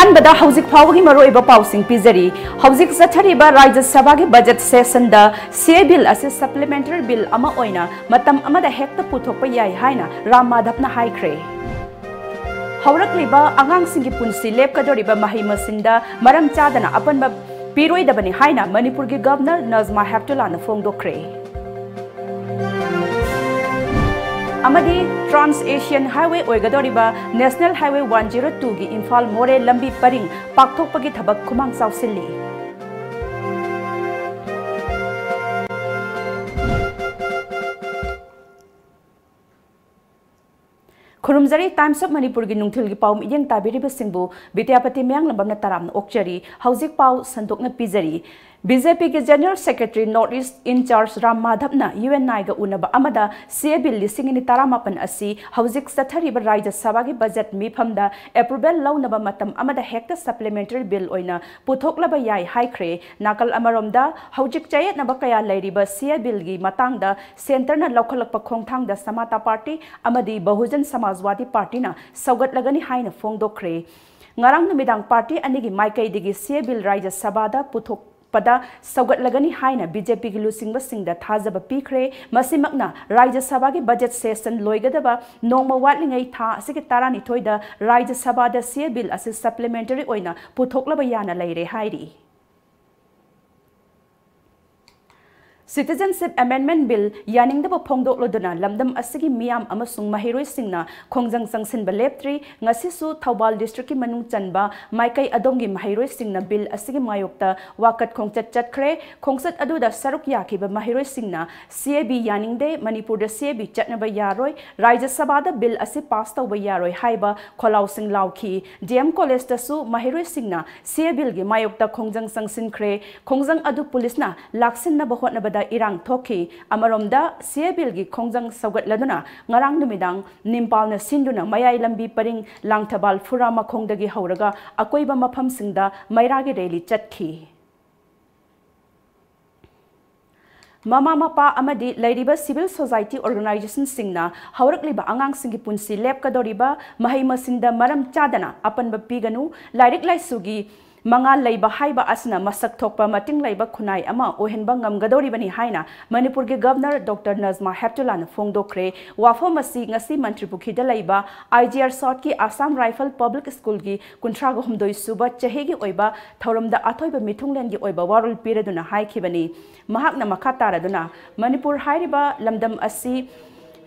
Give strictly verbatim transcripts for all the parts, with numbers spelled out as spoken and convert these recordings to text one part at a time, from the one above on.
ꯑꯍꯥꯟꯕꯗ ꯍꯧꯖꯤꯛ ꯐꯥꯎꯕꯒꯤ ꯃꯔꯨꯑꯣꯏꯕ ꯄꯥꯎꯁꯤꯡ ꯄꯤꯖꯔꯤ꯫ ꯍꯧꯖꯤꯛ ꯆꯠꯊꯔꯤꯕ ꯔꯥꯖ꯭ꯌ ꯁꯚꯥꯒꯤ ꯕꯖꯦꯠ ꯁꯦꯁꯟꯗ ꯁꯤ ꯑꯦ ꯕꯤꯜ ꯑꯁꯤ ꯁꯄ꯭ꯂꯤꯃꯦꯟꯇꯔꯤ ꯕꯤꯜ ꯑꯃ ꯑꯣꯏꯅ ꯃꯇꯝ ꯑꯃꯗ ꯍꯦꯛꯇ ꯄꯨꯊꯣꯛꯄ ꯌꯥꯏ ꯍꯥꯏꯅ ꯔꯥꯝ ꯃꯥꯙꯕꯅ ꯍꯥꯏꯈ꯭ꯔꯦ꯫ ꯍꯧꯔꯛꯂꯤꯕ ꯑꯉꯥꯡꯁꯤꯡꯒꯤ ꯄꯨꯟꯁꯤ ꯂꯦꯞꯀꯗꯧꯔꯤꯕ ꯃꯍꯩ ꯃꯁꯤꯡꯗ ꯃꯔꯝ ꯆꯥꯗꯅ ꯑꯄꯟꯕ ꯄꯤꯔꯣꯏꯗꯕꯅꯤ ꯍꯥꯏꯅ ꯃꯅꯤꯄꯨꯔꯒꯤ ꯒꯚꯔꯅꯔ ꯅꯖꯃꯥ ꯍꯦꯞꯇꯨꯂꯥꯅ ꯐꯣꯡꯗꯣꯛꯈ꯭ꯔꯦ꯫ ꯑꯃꯗꯤ ꯇ꯭ꯔꯥꯟꯁ ꯑꯦꯁꯤꯌꯥꯟ ꯍꯥꯏꯋꯦ ꯑꯣꯏꯒꯗꯧꯔꯤꯕ ꯅꯦꯁꯅꯦꯜ ꯍꯥꯏꯋꯦ ꯋꯥꯟ ꯖꯤꯔꯣ ꯇꯨꯒꯤ ꯏꯝꯐꯥꯜ ꯃꯣꯔꯦ ꯂꯝꯕꯤ ꯄꯔꯤꯡ ꯄꯥꯛꯊꯣꯛꯄꯒꯤ ꯊꯕꯛ ꯈꯨꯃꯥꯡ ꯆꯥꯎꯁꯤꯜꯂꯤ꯫ ꯈꯨꯔꯨꯝꯖꯔꯤ꯫ Times of ꯃꯅꯤꯄꯨꯔꯒꯤ ꯅꯨꯡꯊꯤꯜꯒꯤ ꯄꯥꯎ ꯃꯤꯠꯌꯦꯡ ꯇꯥꯕꯤꯔꯤꯕꯁꯤꯡꯕꯨ ꯕꯤꯗ꯭ꯌꯥꯄꯇꯤ ꯃꯌꯥꯡꯂꯝꯕꯝꯅ ꯇꯔꯥꯝꯅ ꯑꯣꯛꯆꯔꯤ꯫ ꯍꯧꯖꯤꯛ ꯄꯥꯎ ꯁꯟꯗꯣꯛꯅ ꯄꯤꯖꯔꯤ꯫ ꯕꯤ ꯖꯦ ꯄꯤꯒꯤ general secretary north east in charge Ram ꯃꯥꯙꯕꯅ ꯌꯨ ꯑꯦꯟ ꯑꯥꯏꯒ ꯎꯅꯕ ꯑꯃꯗ ꯁꯤ ꯑꯦ ꯕꯤꯜ ꯂꯤꯁꯤꯡ ꯑꯅꯤ ꯇꯔꯥꯃꯥꯄꯟ ꯑꯁꯤ ꯍꯧꯖꯤꯛ ꯆꯠꯊꯔꯤꯕ ꯔꯥꯖ꯭ꯌ ꯁꯚꯥꯒꯤ ꯕꯖꯦꯠ ꯃꯤꯐꯝꯗ ꯑꯦꯄ꯭ꯔꯨꯚꯦꯜ ꯂꯧꯅꯕ ꯃꯇꯝ ꯑꯃꯗ ꯍꯦꯛꯇ ꯁꯄ꯭ꯂꯤꯃꯦꯟꯇꯔꯤ ꯕꯤꯜ ꯑꯣꯏꯅ ꯄꯨꯊꯣꯛꯂꯕ ꯌꯥꯏ ꯍꯥꯏꯈ꯭ꯔꯦ꯫ ꯅꯥꯀꯜ ꯑꯃꯔꯣꯝꯗ ꯍꯧꯖꯤꯛ ꯆꯌꯦꯠꯅꯕ ꯀꯌꯥ ꯂꯩꯔꯤꯕ ꯁꯤ ꯑꯦ ꯕꯤꯜꯒꯤ ꯃꯇꯥꯡꯗ ꯁꯦꯟꯇꯔꯅ ꯂꯧꯈꯠꯂꯛꯄ ꯈꯣꯡꯊꯥꯡꯗ ꯁꯃꯥꯇꯥ ꯄꯥꯔꯇꯤ ꯑꯃꯗꯤ ꯕꯍꯨꯖꯟ ꯁꯃꯥꯖꯋꯥꯗꯤ ꯄꯥꯔꯇꯤꯅ ꯁꯧꯒꯠꯂꯒꯅꯤ ꯍꯥꯏꯅ ꯐꯣꯡꯗꯣꯛꯈ꯭ꯔꯦ꯫ ꯉꯔꯥꯡ ꯅꯨꯃꯤꯗꯥꯡ ꯄꯥꯔꯇꯤ ꯑꯅꯤꯒꯤ ꯃꯥꯏꯀꯩꯗꯒꯤ ꯁꯤ ꯑꯦ ꯕꯤꯜ ꯔꯥꯖ꯭ꯌ ꯁꯚꯥꯗ ꯄꯨꯊꯣꯛꯄꯗ ꯁꯧꯒꯠꯂꯒꯅꯤ ꯍꯥꯏꯅ ꯕꯤ ꯖꯦ ꯄꯤꯒꯤ ꯂꯨꯆꯤꯡꯕꯁꯤꯡꯗ ꯊꯥꯖꯕ ꯄꯤꯈ꯭ꯔꯦ꯫ ꯃꯁꯤꯃꯛꯅ ꯔꯥꯖ꯭ꯌ ꯁꯚꯥꯒꯤ ꯕꯖꯦꯠ ꯁꯦꯁꯟ ꯂꯣꯏꯒꯗꯕ ꯅꯣꯡꯃ ꯋꯥꯠꯂꯤꯉꯩ ꯊꯥ ꯑꯁꯤꯒꯤ ꯇꯔꯥꯅꯤꯊꯣꯏꯗ ꯔꯥꯖ꯭ꯌ ꯁꯚꯥꯗ ꯁꯤ ꯑꯦ ꯕꯤꯜ ꯑꯁꯤ ꯁꯄ꯭ꯂꯤꯃꯦꯟꯇꯔꯤ ꯑꯣꯏꯅ ꯄꯨꯊꯣꯛꯂꯕ ꯌꯥꯅ ꯂꯩꯔꯦ ꯍꯥꯏꯔꯤ꯫ Citizenship Amendment Bill ꯌꯥꯅꯤꯡꯗꯕ ꯐꯣꯡꯗꯣꯛꯂꯗꯨꯅ ꯂꯝꯗꯝ ꯑꯁꯤꯒꯤ ꯃꯤꯌꯥꯝ ꯑꯃꯁꯨꯡ ꯃꯍꯩꯔꯣꯏꯁꯤꯡꯅ ꯈꯣꯡꯖꯪ ꯆꯪꯁꯤꯟꯕ ꯂꯦꯞꯇ꯭ꯔꯤ꯫ ꯉꯁꯤꯁꯨ ꯊꯧꯕꯥꯜ ꯗꯤꯁꯇ꯭ꯔꯤꯛꯀꯤ ꯃꯅꯨꯡ ꯆꯟꯕ ꯃꯥꯏꯀꯩ ꯑꯗꯣꯝꯒꯤ ꯃꯍꯩꯔꯣꯏꯁꯤꯡꯅ ꯕꯤꯜ ꯑꯁꯤꯒꯤ ꯃꯥꯌꯣꯛꯇ ꯋꯥꯀꯠ ꯈꯣꯡꯆꯠ ꯆꯠꯈ꯭ꯔꯦ꯫ ꯈꯣꯡꯆꯠ ꯑꯗꯨꯗ ꯁꯔꯨꯛ ꯌꯥꯈꯤꯕ ꯃꯍꯩꯔꯣꯏꯁꯤꯡꯅ ꯁꯤ ꯑꯦ ꯕꯤ ꯌꯥꯅꯤꯡꯗꯦ, ꯃꯅꯤꯄꯨꯔꯗ ꯁꯤ ꯑꯦ ꯕꯤ ꯆꯠꯅꯕ ꯌꯥꯔꯣꯏ, ꯔꯥꯖ꯭ꯌ ꯁꯚꯥꯗ ꯕꯤꯜ ꯑꯁꯤ ꯄꯥꯁ ꯇꯧꯕ ꯌꯥꯔꯣꯏ ꯍꯥꯏꯕ ꯈꯣꯜꯂꯥꯎꯁꯤꯡ ꯂꯥꯎꯈꯤ꯫ ꯗꯤ ꯑꯦꯝ ꯀꯣꯂꯦꯖꯇꯁꯨ ꯃꯍꯩꯔꯣꯏꯁꯤꯡꯅ ꯁꯤ ꯑꯦ ꯕꯤꯜꯒꯤ ꯃꯥꯌꯣꯛꯇ ꯈꯣꯡꯖꯪ ꯆꯪꯁꯤꯟꯈ꯭ꯔꯦ꯫ ꯈꯣꯡꯖꯪ ꯑꯗꯨ ꯄꯨꯂꯤꯁꯅ ꯂꯥꯛꯁꯤꯟꯅꯕ ꯍꯣꯠꯅꯕꯗ ꯏꯔꯥꯡ ꯊꯣꯛꯈꯤ꯫ ꯑꯃꯔꯣꯝꯗ, ꯁꯤ ꯑꯦ ꯕꯤꯜꯒꯤ ꯈꯣꯡꯖꯪ ꯁꯧꯒꯠꯂꯗꯨꯅ ꯉꯔꯥꯡ ꯅꯨꯃꯤꯗꯥꯡ ꯅꯤꯝꯄꯥꯜꯅ ꯁꯤꯟꯗꯨꯅ ꯃꯌꯥꯏ ꯂꯝꯕꯤ ꯄꯔꯤꯡ ꯂꯥꯡꯊꯕꯥꯜ ꯐꯨꯔꯥ ꯃꯈꯣꯡꯗꯒꯤ ꯍꯧꯔꯒ ꯑꯀꯣꯏꯕ ꯃꯐꯝꯁꯤꯡꯗ ꯃꯩꯔꯥꯒꯤ ꯔꯦꯂꯤ ꯆꯠꯈꯤ꯫ ꯃꯃꯥ ꯃꯄꯥ ꯑꯃꯗꯤ ꯂꯩꯔꯤꯕ civil society organizationꯁꯤꯡꯅ ꯍꯧꯔꯛꯂꯤꯕ ꯑꯉꯥꯡꯁꯤꯡꯒꯤ ꯄꯨꯟꯁꯤ ꯂꯦꯞꯀꯗꯧꯔꯤꯕ ꯃꯍꯩ ꯃꯁꯤꯡꯗ ꯃꯔꯝ ꯆꯥꯗꯅ ꯑꯄꯟꯕ ꯄꯤꯒꯅꯨ, ꯂꯥꯏꯔꯤꯛ ꯂꯥꯏꯁꯨꯒꯤ ꯃꯉꯥꯜ ꯂꯩꯕ ꯍꯥꯏꯕ ꯑꯁꯤꯅ ꯃꯁꯛ ꯊꯣꯛꯄ ꯃꯇꯤꯡ ꯂꯩꯕ ꯈꯨꯟꯅꯥꯏ ꯑꯃ ꯑꯣꯏꯍꯟꯕ ꯉꯝꯒꯗꯧꯔꯤꯕꯅꯤ ꯍꯥꯏꯅ ꯃꯅꯤꯄꯨꯔꯒꯤ Governor Doctor ꯅꯖꯃꯥ ꯍꯦꯞꯇꯨꯂꯥꯅ ꯐꯣꯡꯗꯣꯛꯈ꯭ꯔꯦ꯫ ꯋꯥꯐꯝ ꯑꯁꯤ ꯉꯁꯤ ꯃꯟꯇ꯭ꯔꯤꯄꯨꯈ꯭ꯔꯤꯗ ꯂꯩꯕ IGR Southꯀꯤ Assam Rifle Public Schoolꯒꯤ ꯀꯨꯟꯊ꯭ꯔꯥꯒ ꯍꯨꯝꯗꯣꯏ ꯁꯨꯕ ꯆꯍꯤꯒꯤ ꯑꯣꯏꯕ ꯊꯧꯔꯝꯗ ꯑꯊꯣꯏꯕ ꯃꯤꯊꯨꯡꯂꯦꯟꯒꯤ ꯑꯣꯏꯕ ꯋꯥꯔꯣꯜ ꯄꯤꯔꯗꯨꯅ ꯍꯥꯏꯈꯤꯕꯅꯤ꯫ ꯃꯍꯥꯛꯅ ꯃꯈꯥ ꯇꯥꯔꯗꯨꯅ, ꯃꯅꯤꯄꯨꯔ ꯍꯥꯏꯔꯤꯕ ꯂꯝꯗꯝ ꯑꯁꯤ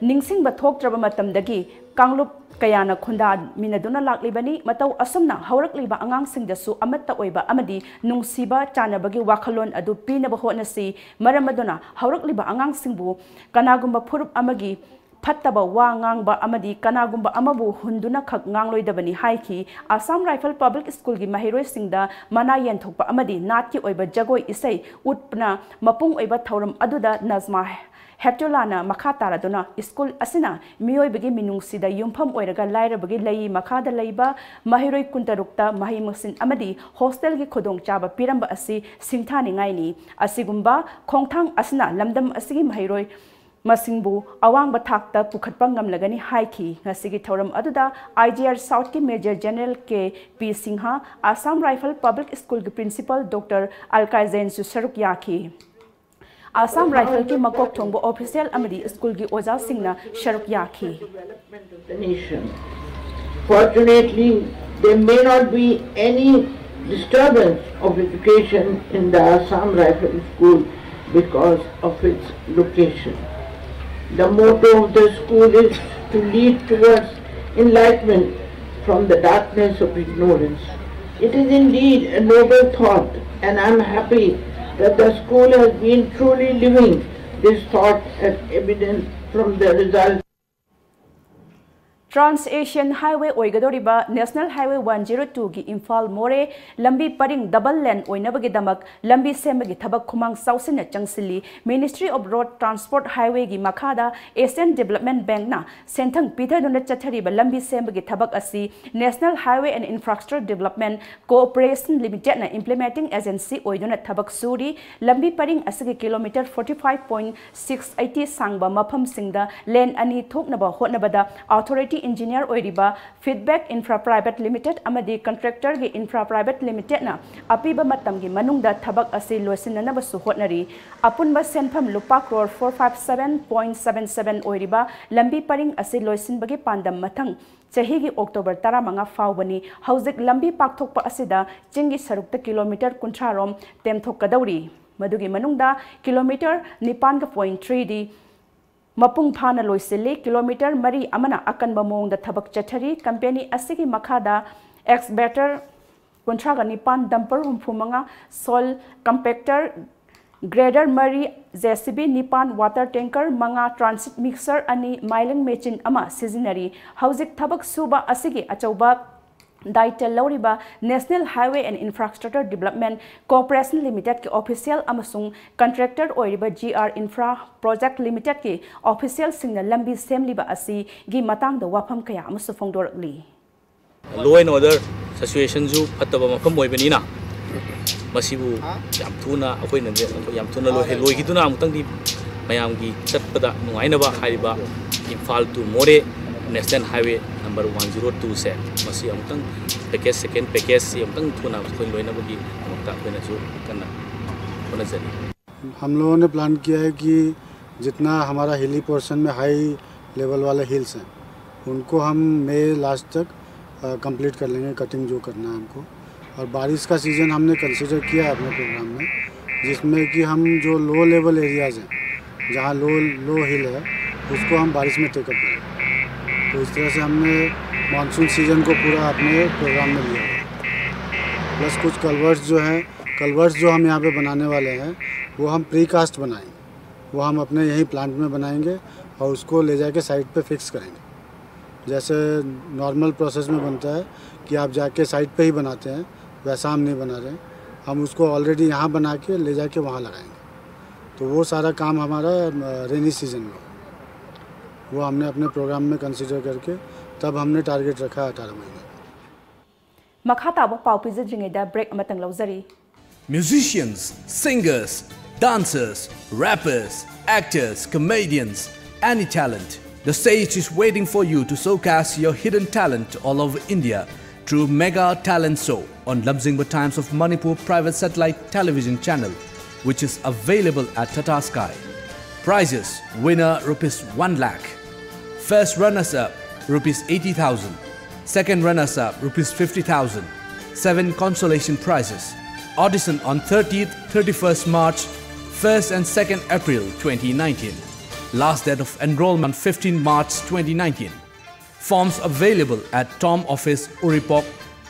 ꯅꯤꯡꯁꯤꯡꯕ ꯊꯣꯛꯇ꯭ꯔꯕ ꯃꯇꯝꯗꯒꯤ ꯀꯥꯡꯂꯨꯞ ꯀꯌꯥꯅ ꯈꯨꯟꯗꯥꯃꯤꯟꯅꯗꯨꯅ ꯂꯥꯛꯂꯤꯕꯅꯤ꯫ ꯃꯇꯧ ꯑꯁꯨꯝꯅ ꯍꯧꯔꯛꯂꯤꯕ ꯑꯉꯥꯡꯁꯤꯡꯗꯁꯨ ꯑꯃꯠꯇ ꯑꯣꯏꯕ ꯑꯃꯗꯤ ꯅꯨꯡꯁꯤꯕ ꯆꯥꯟꯅꯕꯒꯤ ꯋꯥꯈꯜꯂꯣꯟ ꯑꯗꯨ ꯄꯤꯅꯕ ꯍꯣꯠꯅꯁꯤ꯫ ꯃꯔꯝ ꯑꯗꯨꯅ ꯍꯧꯔꯛꯂꯤꯕ ꯑꯉꯥꯡꯁꯤꯡꯕꯨ ꯀꯅꯥꯒꯨꯝꯕ ꯐꯨꯔꯨꯞ ꯑꯃꯒꯤ ꯐꯠꯇꯕ ꯋꯥ ꯉꯥꯡꯕ ꯑꯃꯗꯤ ꯀꯅꯥꯒꯨꯝꯕ ꯑꯃꯕꯨ ꯍꯨꯟꯗꯨꯅ ꯈꯛ ꯉꯥꯡꯂꯣꯏꯗꯕꯅꯤ ꯍꯥꯏꯈꯤ꯫ Assam Rifle Public Schoolꯒꯤ ꯃꯍꯩꯔꯣꯏꯁꯤꯡꯗ ꯃꯅꯥ ꯌꯦꯟꯊꯣꯛꯄ ꯑꯃꯗꯤ ꯅꯥꯠꯀꯤ ꯑꯣꯏꯕ ꯖꯒꯣꯏ ꯏꯁꯩ ꯎꯠꯄꯅ ꯃꯄꯨꯡ ꯑꯣꯏꯕ ꯊꯧꯔꯝ ꯑꯗꯨꯗ ꯅꯖꯃꯥ ꯍꯦꯞꯇꯨꯂꯥꯅ ꯃꯈꯥ ꯇꯥꯔꯗꯨꯅ, ꯁ꯭ꯀꯨꯜ ꯑꯁꯤꯅ ꯃꯤꯑꯣꯏꯕꯒꯤ ꯃꯤꯅꯨꯡꯁꯤꯗ ꯌꯨꯝꯐꯝ ꯑꯣꯏꯔꯒ ꯂꯥꯏꯔꯕꯒꯤ ꯂꯩ ꯃꯈꯥꯗ ꯂꯩꯕ ꯃꯍꯩꯔꯣꯏ ꯀꯨꯟꯇꯔꯨꯛꯇ ꯃꯍꯩ ꯃꯁꯤꯡ ꯑꯃꯗꯤ ꯍꯣꯁꯇꯦꯜꯒꯤ ꯈꯨꯗꯣꯡꯆꯥꯕ ꯄꯤꯔꯝꯕ ꯑꯁꯤ ꯁꯤꯡꯊꯥꯅꯤꯡꯉꯥꯏꯅꯤ꯫ ꯑꯁꯤꯒꯨꯝꯕ ꯈꯣꯡꯊꯥꯡ ꯑꯁꯤꯅ ꯂꯝꯗꯝ ꯑꯁꯤꯒꯤ ꯃꯍꯩꯔꯣꯏ ꯃꯁꯤꯡꯕꯨ ꯑꯋꯥꯡꯕ ꯊꯥꯛꯇ ꯄꯨꯈꯠꯄ ꯉꯝꯂꯒꯅꯤ ꯍꯥꯏꯈꯤ꯫ ꯉꯁꯤꯒꯤ ꯊꯧꯔꯝ ꯑꯗꯨꯗ IGR Southꯀꯤ Major General K P Singha, Assam Rifle Public Schoolꯒꯤ Principal Doctor ꯑꯜꯀꯥꯏꯖꯦꯟꯁꯨ ꯁꯔꯨꯛ ꯌꯥꯈꯤ꯫ Assam Rifleꯀꯤ ꯃꯀꯣꯛ ꯊꯣꯡꯕ official ꯑꯃꯗꯤ ꯁ꯭ꯀꯨꯜꯒꯤ ꯑꯣꯖꯥꯁꯤꯡꯅ ꯁꯔꯨꯛ ꯌꯥꯈꯤ꯫ The nation. Fortunately, there may not be any disturbance of education in the Assam Rifle School because of its location. The motto of the school is to lead towards enlightenment from the darkness of ignorance. It is indeed a noble thought, and I am happy that the school has been truly living this thought as evident from the result. Trans Asian Highway ꯑꯣꯏꯒꯗꯧꯔꯤꯕ National Highway one zero two ꯒꯤ ꯏꯝꯐꯥꯜ ꯃꯣꯔꯦ ꯂꯝꯕꯤ ꯄꯔꯤꯡ double lane ꯑꯣꯏꯅꯕꯒꯤꯗꯃꯛ ꯂꯝꯕꯤ ꯁꯦꯝꯕꯒꯤ ꯊꯕꯛ ꯈꯨꯃꯥꯡ ꯆꯥꯎꯁꯤꯟꯅ ꯆꯪꯁꯤꯜꯂꯤ꯫ Ministry of Road Transport Highway ꯒꯤ ꯃꯈꯥꯗ Asian Development Bank ꯅ ꯁꯦꯟꯊꯪ ꯄꯤꯊꯗꯨꯅ ꯆꯠꯊꯔꯤꯕ ꯂꯝꯕꯤ ꯁꯦꯝꯕꯒꯤ ꯊꯕꯛ ꯑꯁꯤ National Highway and Infrastructure Development Corporation Limited ꯅ implementing agency ꯑꯣꯏꯗꯨꯅ ꯊꯕꯛ ꯁꯨꯔꯤ꯫ ꯂꯝꯕꯤ ꯄꯔꯤꯡ ꯑꯁꯤꯒꯤ kilometre forty five point six eighty ꯁꯥꯡꯕ ꯃꯐꯝꯁꯤꯡꯗ lane ꯑꯅꯤ ꯊꯣꯛꯅꯕ ꯍꯣꯠꯅꯕꯗ authority engineer ꯑꯣꯏꯔꯤꯕ Feedback Infra Private Limited ꯑꯃꯗꯤ contractor ꯒꯤ Infra Private Limited ꯅ ꯑꯄꯤꯕ ꯃꯇꯝꯒꯤ ꯃꯅꯨꯡꯗ ꯊꯕꯛ ꯑꯁꯤ ꯂꯣꯏꯁꯤꯟꯅꯅꯕꯁꯨ ꯍꯣꯠꯅꯔꯤ꯫ ꯑꯄꯨꯟꯕ ꯁꯦꯟꯐꯝ ꯂꯨꯄꯥ crore four five seven point seven seven ꯑꯣꯏꯔꯤꯕ ꯂꯝꯕꯤ ꯄꯔꯤꯡ ꯑꯁꯤ ꯂꯣꯏꯁꯤꯟꯕꯒꯤ ꯄꯥꯟꯗꯝ ꯃꯊꯪ ꯆꯍꯤꯒꯤ October ꯇꯔꯥꯃꯉꯥ ꯐꯥꯎꯕꯅꯤ꯫ ꯍꯧꯖꯤꯛ ꯂꯝꯕꯤ ꯄꯥꯛꯊꯣꯛꯄ ꯑꯁꯤꯗ ꯆꯤꯡꯒꯤ ꯁꯔꯨꯛꯇ kilometre ꯀꯨꯟꯊ꯭ꯔꯥ ꯔꯣꯝ ꯇꯦꯝꯊꯣꯛꯀꯗꯧꯔꯤ꯫ ꯃꯗꯨꯒꯤ ꯃꯅꯨꯡꯗ kilometre ꯅꯤꯄꯥꯟꯒ point three ꯗꯤ ꯃꯄꯨꯡ ꯐꯥꯅ ꯂꯣꯏꯁꯤꯜꯂꯤ꯫ Kilometre ꯃꯔꯤ ꯑꯃꯅ ꯑꯀꯟꯕ ꯃꯑꯣꯡꯗ ꯊꯕꯛ ꯆꯠꯊꯔꯤ꯫ Company ꯑꯁꯤꯒꯤ ꯃꯈꯥꯗ excavator ꯀꯨꯟꯊ꯭ꯔꯥꯒ ꯅꯤꯄꯥꯟ, dumper ꯍꯨꯝꯐꯨ ꯃꯉꯥ, soil compactor, grader ꯃꯔꯤ, J C B ꯅꯤꯄꯥꯟ, water tanker ꯃꯉꯥ, transit mixer ꯑꯅꯤ, milling machine ꯑꯃ ꯁꯤꯖꯤꯟꯅꯔꯤ꯫ ꯍꯧꯖꯤꯛ ꯊꯕꯛ ꯁꯨꯕ ꯑꯁꯤꯒꯤ ꯑꯆꯧꯕ ꯗꯥꯏꯇ ꯂꯧꯔꯤꯕ National Highway and Infrastructure Development Corporation Limited ꯀꯤ official ꯑꯃꯁꯨꯡ contractor ꯑꯣꯏꯔꯤꯕ G R Infra Project Limited ꯀꯤ official ꯁꯤꯡꯅ ꯂꯝꯕꯤ ꯁꯦꯝꯂꯤꯕ ꯑꯁꯤꯒꯤ ꯃꯇꯥꯡꯗ ꯋꯥꯐꯝ ꯀꯌꯥ ꯑꯃꯁꯨ ꯐꯣꯡꯗꯣꯔꯛꯂꯤ꯫ Law and order situation ꯁꯨ ꯐꯠꯇꯕ ꯃꯐꯝ ꯑꯣꯏꯕꯅꯤꯅ ꯃꯁꯤꯕꯨ ꯌꯥꯝ ꯊꯨꯅ ꯑꯩꯈꯣꯏꯅ ꯌꯥꯝ ꯊꯨꯅ ꯂꯣꯏ-, ꯂꯣꯏꯈꯤꯗꯨꯅ ꯑꯃꯨꯛꯇꯪꯗꯤ ꯃꯌꯥꯝꯒꯤ ꯆꯠꯄꯗ ꯅꯨꯡꯉꯥꯏꯅꯕ ꯍꯥꯏꯔꯤꯕ ꯏꯝꯐꯥꯜ to ꯃꯣꯔꯦ National Highway number one zero two ꯁꯦ ꯃꯁꯤ ꯑꯃꯨꯛꯇꯪ package, second package ꯁꯤ ꯑꯃꯨꯛꯇꯪ ꯊꯨꯅ ꯑꯩꯈꯣꯏ ꯂꯣꯏꯅꯕꯒꯤꯗꯃꯛꯇ ꯑꯩꯈꯣꯏꯅꯁꯨ ꯀꯟꯅ ꯍꯣꯠꯅꯖꯔꯤ꯫ हम लोगों ने प्लान किया है कि जितना हमारा हिली पोर्शन में हाई लेवल वाले हिल्स हैं, उनको हम मई लास्ट तक कंप्लीट कर लेंगे, कटिंग जो करना है हमको। और बारिश का सीज़न हमने कंसीडर किया है अपने प्रोग्राम में, जिसमें कि हम जो लो लेवल एरियाज़ हैं, जहाँ लो लो हिल है, उसको हम बारिश में टेकअप करें। तो इस तरह से हमने मानसून सीज़न को पूरा अपने प्रोग्राम में लिया है। प्लस कुछ कलवर्ट्स जो हैं, कलवर्ट्स जो हम यहाँ पे बनाने वाले हैं, वो हम प्रीकास्ट बनाएंगे, वो हम अपने यहीं प्लांट में बनाएंगे और उसको ले जाके साइट पे फिक्स करेंगे। जैसे नॉर्मल प्रोसेस में बनता है कि आप जाके साइट पे ही बनाते हैं, वैसा हम नहीं बना रहे। हम उसको ऑलरेडी यहाँ बना के ले जाके वहाँ लगाएंगे। तो वो सारा काम हमारा रेनी सीजन में, वो हमने अपने प्रोग्राम में कंसीडर करके तब हमने टारगेट रखा है अठारह महीने। ꯃꯈꯥ ꯇꯥꯕ ꯄꯥꯎ ꯄꯤꯖꯗ꯭ꯔꯤꯉꯩꯗ ꯕ꯭ꯔꯦꯛ ꯑꯃꯇꯪ ꯂꯧꯖꯔꯤ꯫ Musicians, singers, dancers, rappers, actors, comedians, any talent. The stage is waiting for you to showcase your hidden talent all over India through Mega Talent Show on Lamjingba Times of Manipur private satellite television channel, which is available at Tata Sky. Prizes: winner rupees one lakh, first runners up rupees eighty thousand, second runners up rupees fifty thousand, seven consolation prizes. Audition on thirtieth, thirty-first March, first and second April twenty nineteen. Last date of enrollment fifteen March twenty nineteen. Forms available at Tom Office, Uripok,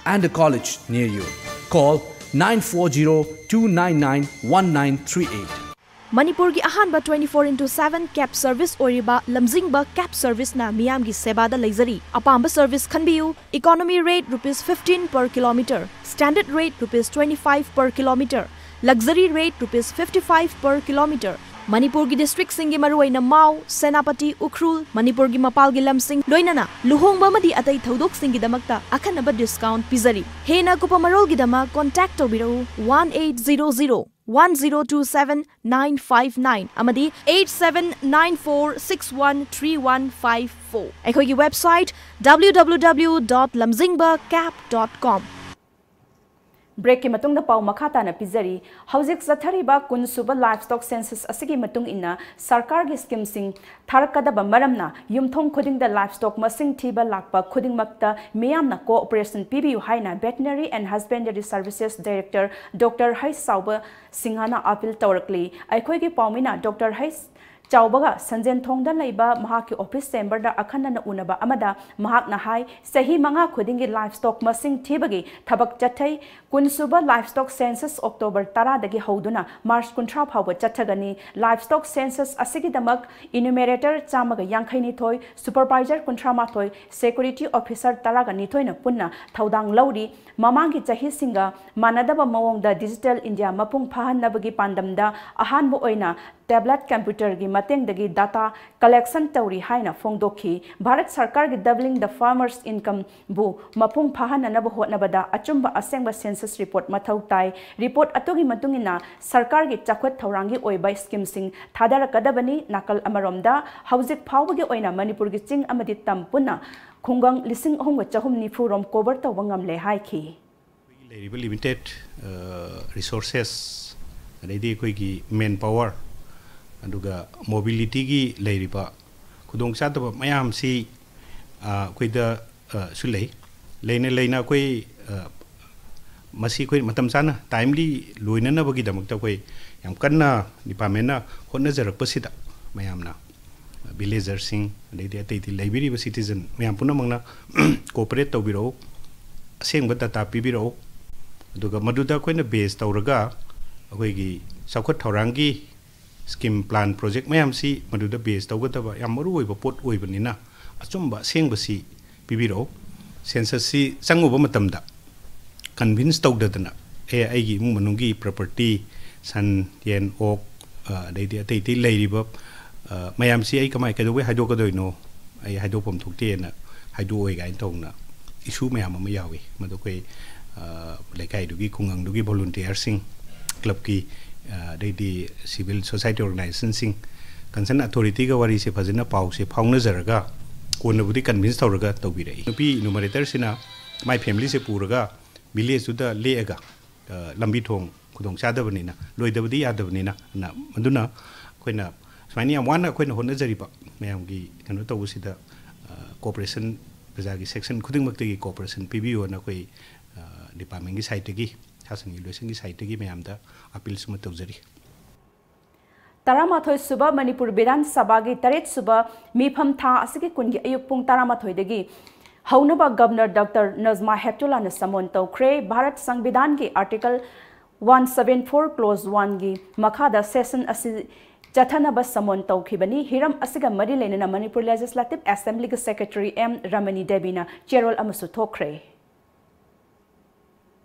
and the college near you. Call nine four zero two nine nine one nine three eight. ꯃꯅꯤꯄꯨꯔꯒꯤ ꯑꯍꯥꯟꯕ twenty four into seven cab service ꯑꯣꯏꯔꯤꯕ ꯂꯝꯖꯤꯡꯕ cab serviceꯅ ꯃꯤꯌꯥꯝꯒꯤ ꯁꯦꯕꯥꯗ ꯂꯩꯖꯔꯤ꯫ ꯑꯄꯥꯝꯕ service ꯈꯟꯕꯤꯌꯨ꯫ Economy rate rupees fifteen per kilometer, standard rate rupees twenty five per kilometer, luxury rate rupees fifty five per kilometer꯫ ꯃꯅꯤꯄꯨꯔꯒꯤ districtꯁꯤꯡꯒꯤ ꯃꯔꯨꯑꯣꯏꯅ ꯃꯥꯎ, ꯁꯦꯅꯥꯄꯇꯤ, ꯎꯈ꯭ꯔꯨꯜ, ꯃꯅꯤꯄꯨꯔꯒꯤ ꯃꯄꯥꯜꯒꯤ ꯂꯝꯁꯤꯡ, ꯂꯣꯏꯅꯅ ꯂꯨꯍꯣꯡꯕ ꯑꯃꯗꯤ ꯑꯇꯩ ꯊꯧꯗꯣꯛꯁꯤꯡꯒꯤꯗꯃꯛꯇ ꯑꯈꯟꯅꯕ discount ꯄꯤꯖꯔꯤ꯫ ꯍꯦꯟꯅ ꯑꯀꯨꯞꯄ ꯃꯔꯣꯜꯒꯤꯗꯃꯛ contact ꯇꯧꯕꯤꯔꯛꯎ one eight zero zero one zero two seven nine five nine ꯑꯃꯗꯤ eight seven nine four six one three one five four꯫ ꯑꯩꯈꯣꯏꯒꯤ website W W W dot lamjingba cab dot com꯫ ꯕ꯭ꯔꯦꯛꯀꯤ ꯃꯇꯨꯡꯗ ꯄꯥꯎ ꯃꯈꯥ ꯇꯥꯅ ꯄꯤꯖꯔꯤ꯫ ꯍꯧꯖꯤꯛ ꯆꯠꯊꯔꯤꯕ ꯀꯨꯟ ꯁꯨꯕ livestock census ꯑꯁꯤꯒꯤ ꯃꯇꯨꯡ ꯏꯟꯅ ꯁꯔꯀꯥꯔꯒꯤ scheme ꯁꯤꯡ ꯊꯥꯔꯛꯀꯗꯕ ꯃꯔꯝꯅ ꯌꯨꯝꯊꯣꯡ ꯈꯨꯗꯤꯡꯗ livestock ꯃꯁꯤꯡ ꯊꯤꯕ ꯂꯥꯛꯄ ꯈꯨꯗꯤꯡꯃꯛꯇ ꯃꯤꯌꯥꯝꯅ cooperation ꯄꯤꯕꯤꯌꯨ ꯍꯥꯏꯅ Veterinary and Husbandry Services Director Doctor ꯍꯩꯁ ꯆꯥꯎꯕ ꯁꯤꯡꯍꯅ appeal ꯇꯧꯔꯛꯂꯤ꯫ ꯑꯩꯈꯣꯏꯒꯤ ꯄꯥꯎꯃꯤꯅ Doctor ꯍꯩꯁ ꯆꯥꯎꯕꯒ ꯁꯟꯖꯦꯟꯊꯣꯡꯗ ꯂꯩꯕ ꯃꯍꯥꯛꯀꯤ office chamberꯗ ꯑꯈꯟꯅꯅ ꯎꯅꯕ ꯑꯃꯗ ꯃꯍꯥꯛꯅ ꯍꯥꯏ, ꯆꯍꯤ ꯃꯉꯥ ꯈꯨꯗꯤꯡꯒꯤ livestock ꯃꯁꯤꯡ ꯊꯤꯕꯒꯤ ꯊꯕꯛ ꯆꯠꯊꯩ꯫ ꯀꯨꯟꯁꯨꯕ livestock census October ꯇꯔꯥꯗꯒꯤ ꯍꯧꯗꯨꯅ March ꯀꯨꯟꯊ꯭ꯔꯥ ꯐꯥꯎꯕ ꯆꯠꯊꯒꯅꯤ꯫ Livestock census ꯑꯁꯤꯒꯤꯗꯃꯛ enumerator ꯆꯥꯝꯃꯒ ꯌꯥꯡꯈꯩ ꯅꯤꯊꯣꯏ, supervisor ꯀꯨꯟꯊ꯭ꯔꯥ ꯃꯥꯊꯣꯏ, security officer ꯇꯔꯥꯒ ꯅꯤꯊꯣꯏꯅ ꯄꯨꯟꯅ ꯊꯧꯗꯥꯡ ꯂꯧꯔꯤ꯫ ꯃꯃꯥꯡꯒꯤ ꯆꯍꯤꯁꯤꯡꯒ ꯃꯥꯟꯅꯗꯕ ꯃꯑꯣꯡꯗ Digital India ꯃꯄꯨꯡ ꯐꯥꯍꯟꯅꯕꯒꯤ ꯄꯥꯟꯗꯝꯗ ꯑꯍꯥꯟꯕ ꯑꯣꯏꯅ tablet computerꯒꯤ ꯃꯇꯦꯡꯗꯒꯤ data collection ꯇꯧꯔꯤ ꯍꯥꯏꯅ ꯐꯣꯡꯗꯣꯛꯈꯤ꯫ ꯚꯥꯔꯠ ꯁꯔꯀꯥꯔꯒꯤ Doubling the Farmers Incomeꯕꯨ ꯃꯄꯨꯡ ꯐꯥꯍꯟꯅꯅꯕ ꯍꯣꯠꯅꯕꯗ ꯑꯆꯨꯝꯕ ꯑꯁꯦꯡꯕ census report ꯃꯊꯧ ꯇꯥꯏ꯫ Report ꯑꯗꯨꯒꯤ ꯃꯇꯨꯡ ꯏꯟꯅ ꯁꯔꯀꯥꯔꯒꯤ ꯆꯥꯎꯈꯠ ꯊꯧꯔꯥꯡꯒꯤ ꯑꯣꯏꯕ schemeꯁꯤꯡ ꯊꯥꯗꯔꯛꯀꯗꯕꯅꯤ꯫ ꯅꯥꯀꯜ ꯑꯃꯔꯣꯝꯗ, ꯍꯧꯖꯤꯛ ꯐꯥꯎꯕꯒꯤ ꯑꯣꯏꯅ ꯃꯅꯤꯄꯨꯔꯒꯤ ꯆꯤꯡ ꯑꯃꯗꯤ ꯇꯝ ꯄꯨꯟꯅ ꯈꯨꯡꯒꯪ ꯂꯤꯁꯤꯡ ꯑꯍꯨꯝꯒ ꯆꯍꯨꯝ ꯅꯤꯐꯨ ꯔꯣꯝ cover ꯇꯧꯕ ꯉꯝꯂꯦ ꯍꯥꯏꯈꯤ꯫ ꯑꯩꯈꯣꯏꯒꯤ ꯂꯩꯔꯤꯕ limited resources, ꯑꯗꯩꯗꯤ ꯑꯩꯈꯣꯏꯒꯤ manpower, ꯑꯗꯨꯒ mobilityꯒꯤ ꯂꯩꯔꯤꯕ ꯈꯨꯗꯣꯡꯆꯥꯗꯕ ꯃꯌꯥꯝꯁꯤ, ꯑ, ꯑꯩꯈꯣꯏꯗ, ꯑ, ꯁꯨ ꯂꯩ꯫ ꯂꯩꯅ ꯂꯩꯅ ꯑꯩꯈꯣꯏ, ꯑ, ꯃꯁꯤ ꯑꯩꯈꯣꯏ ꯃꯇꯝ ꯆꯥꯅ, timely ꯂꯣꯏꯅꯅꯕꯒꯤꯗꯃꯛꯇ ꯑꯩꯈꯣꯏ ꯌꯥꯝ ꯀꯟꯅ departmentꯅ ꯍꯣꯠꯅꯖꯔꯛꯄꯁꯤꯗ, ꯃꯌꯥꯝꯅ, villagerꯁꯤꯡ, ꯑꯗꯩꯗꯤ ꯑꯇꯩ ꯑꯇꯩ ꯂꯩꯕꯤꯔꯤꯕ citizen ꯃꯌꯥꯝ ꯄꯨꯝꯅꯃꯛꯅ cooperate ꯇꯧꯕꯤꯔꯛꯎ, ꯑꯁꯦꯡꯕ data ꯄꯤꯕꯤꯔꯛꯎ꯫ ꯑꯗꯨꯒ ꯃꯗꯨꯗ ꯑꯩꯈꯣꯏꯅ base ꯇꯧꯔꯒ ꯑꯩꯈꯣꯏꯒꯤ ꯆꯥꯎꯈꯠ ꯊꯧꯔꯥꯡꯒꯤ scheme, plan, project ꯃꯌꯥꯝꯁꯤ ꯃꯗꯨꯗ base ꯇꯧꯒꯗꯕ ꯌꯥꯝ ꯃꯔꯨꯑꯣꯏꯕ ꯄꯣꯠ ꯑꯣꯏꯕꯅꯤꯅ, ꯑꯆꯨꯝꯕ ꯑꯁꯦꯡꯕꯁꯤ ꯄꯤꯕꯤꯔꯛꯎ꯫ Censusꯁꯤ ꯆꯪꯉꯨꯕ ꯃꯇꯝꯗ convince ꯇꯧꯗꯗꯅ, "ꯑꯦ, ꯑꯩꯒꯤ ꯏꯃꯨꯡ ꯃꯅꯨꯡꯒꯤ property, ꯁꯟ, ꯌꯦꯟ, ꯑꯣꯛ, ꯑ, ꯑꯗꯩꯗꯤ ꯑꯇꯩ ꯑꯇꯩ ꯂꯩꯔꯤꯕ, ꯑ, ꯃꯌꯥꯝꯁꯤ ꯑꯩ ꯀꯃꯥꯏ, ꯀꯩꯗꯧꯕꯩ ꯍꯥꯏꯗꯣꯛꯀꯗꯣꯏꯅꯣ? ꯑꯩ ꯍꯥꯏꯗꯣꯛꯐꯝ ꯊꯣꯛꯇꯦꯅ ꯍꯥꯏꯗꯣꯛꯑꯣꯏ" ꯀꯥꯏꯅ ꯇꯧꯗꯅ issue ꯃꯌꯥꯝ ꯑꯃ ꯌꯥꯎꯏ꯫ ꯃꯗꯨ ꯑꯩꯈꯣꯏ, ꯑ, ꯂꯩꯀꯥꯏꯗꯨꯒꯤ, ꯈꯨꯡꯒꯪꯗꯨꯒꯤ volunteerꯁꯤꯡ, clubꯀꯤ, ꯑ, ꯑꯗꯩꯗꯤ civil society organizationꯁꯤꯡ, concern authorityꯒ ꯋꯥꯔꯤꯁꯦ ꯐꯖꯅ, ꯄꯥꯎꯁꯦ ꯐꯥꯎꯅꯖꯔꯒ, ꯀꯣꯟꯅꯕꯨꯗꯤ convince ꯇꯧꯔꯒ ꯇꯧꯕꯤꯔꯛꯏ꯫ ꯅꯨꯄꯤ enumeratorꯁꯤꯅ ꯃꯥꯏ familyꯁꯦ ꯄꯨꯔꯒ villageꯇꯨꯗ ꯂꯦꯛꯑꯒ, ꯑ, ꯂꯝꯕꯤ ꯊꯣꯡ ꯈꯨꯗꯣꯡ ꯆꯥꯗꯕꯅꯤꯅ, ꯂꯣꯏꯗꯕꯗꯤ ꯌꯥꯗꯕꯅꯤꯅ, ꯑꯗꯨꯅ, ꯑꯗꯨꯅ ꯑꯩꯈꯣꯏꯅ ꯁꯨꯃꯥꯏꯅ ꯌꯥꯝ ꯋꯥꯅ ꯑꯩꯈꯣꯏꯅ ꯍꯣꯠꯅꯖꯔꯤꯕ ꯃꯌꯥꯝꯒꯤ ꯀꯩꯅꯣ ꯇꯧꯕꯁꯤꯗ, ꯑ, cooperation, ꯄ꯭ꯔꯖꯥꯒꯤ section ꯈꯨꯗꯤꯡꯃꯛꯇꯒꯤ cooperation ꯄꯤꯕꯤꯌꯣꯅ ꯑꯩꯈꯣꯏ, ꯑ, departmentꯀꯤ sideꯇꯒꯤ, ꯁꯥ ꯁꯟꯒꯤ ꯂꯣꯏꯁꯪꯒꯤ sideꯇꯒꯤ ꯃꯌꯥꯝꯗ appealꯁꯨ ꯑꯃ ꯇꯧꯖꯔꯤ꯫ ꯇꯔꯥꯃꯥꯊꯣꯏ ꯁꯨꯕ ꯃꯅꯤꯄꯨꯔ ꯕꯤꯙꯥꯟ ꯁꯚꯥꯒꯤ ꯇꯔꯦꯠ ꯁꯨꯕ ꯃꯤꯐꯝ ꯊꯥ ꯑꯁꯤꯒꯤ ꯀꯨꯟꯒꯤ ꯑꯌꯨꯛ ꯄꯨꯡ ꯇꯔꯥꯃꯥꯊꯣꯏꯗꯒꯤ ꯍꯧꯅꯕ ꯒꯕꯅꯔ ꯗꯥꯛꯇꯔ ꯅꯖꯃꯥ ꯍꯦꯞꯇꯨꯂꯥꯅ ꯁꯃꯣꯟ ꯇꯧꯈ꯭ꯔꯦ꯫ ꯚꯥꯔꯠ ꯁꯪꯕꯤꯙꯥꯟꯒꯤ article one seven four clause ꯋꯥꯟꯒꯤ ꯃꯈꯥꯗ ꯁꯦꯁꯟ ꯑꯁꯤ ꯆꯠꯊꯅꯕ ꯁꯃꯣꯟ ꯇꯧꯈꯤꯕꯅꯤ꯫ ꯍꯤꯔꯝ ꯑꯁꯤꯒ ꯃꯔꯤ ꯂꯩꯅꯅ ꯃꯅꯤꯄꯨꯔ ꯂꯦꯖꯤꯁꯂꯦꯇꯤꯚ ꯑꯦꯁꯦꯝꯕ꯭ꯂꯤꯒꯤ ꯁꯦꯀ꯭ꯔꯦꯇꯔꯤ ꯑꯦꯝ ꯔꯃꯅꯤ ꯗꯦꯕꯤꯅ ꯆꯦꯔꯣꯜ ꯑꯃꯁꯨ ꯊꯣꯛꯈ꯭ꯔꯦ꯫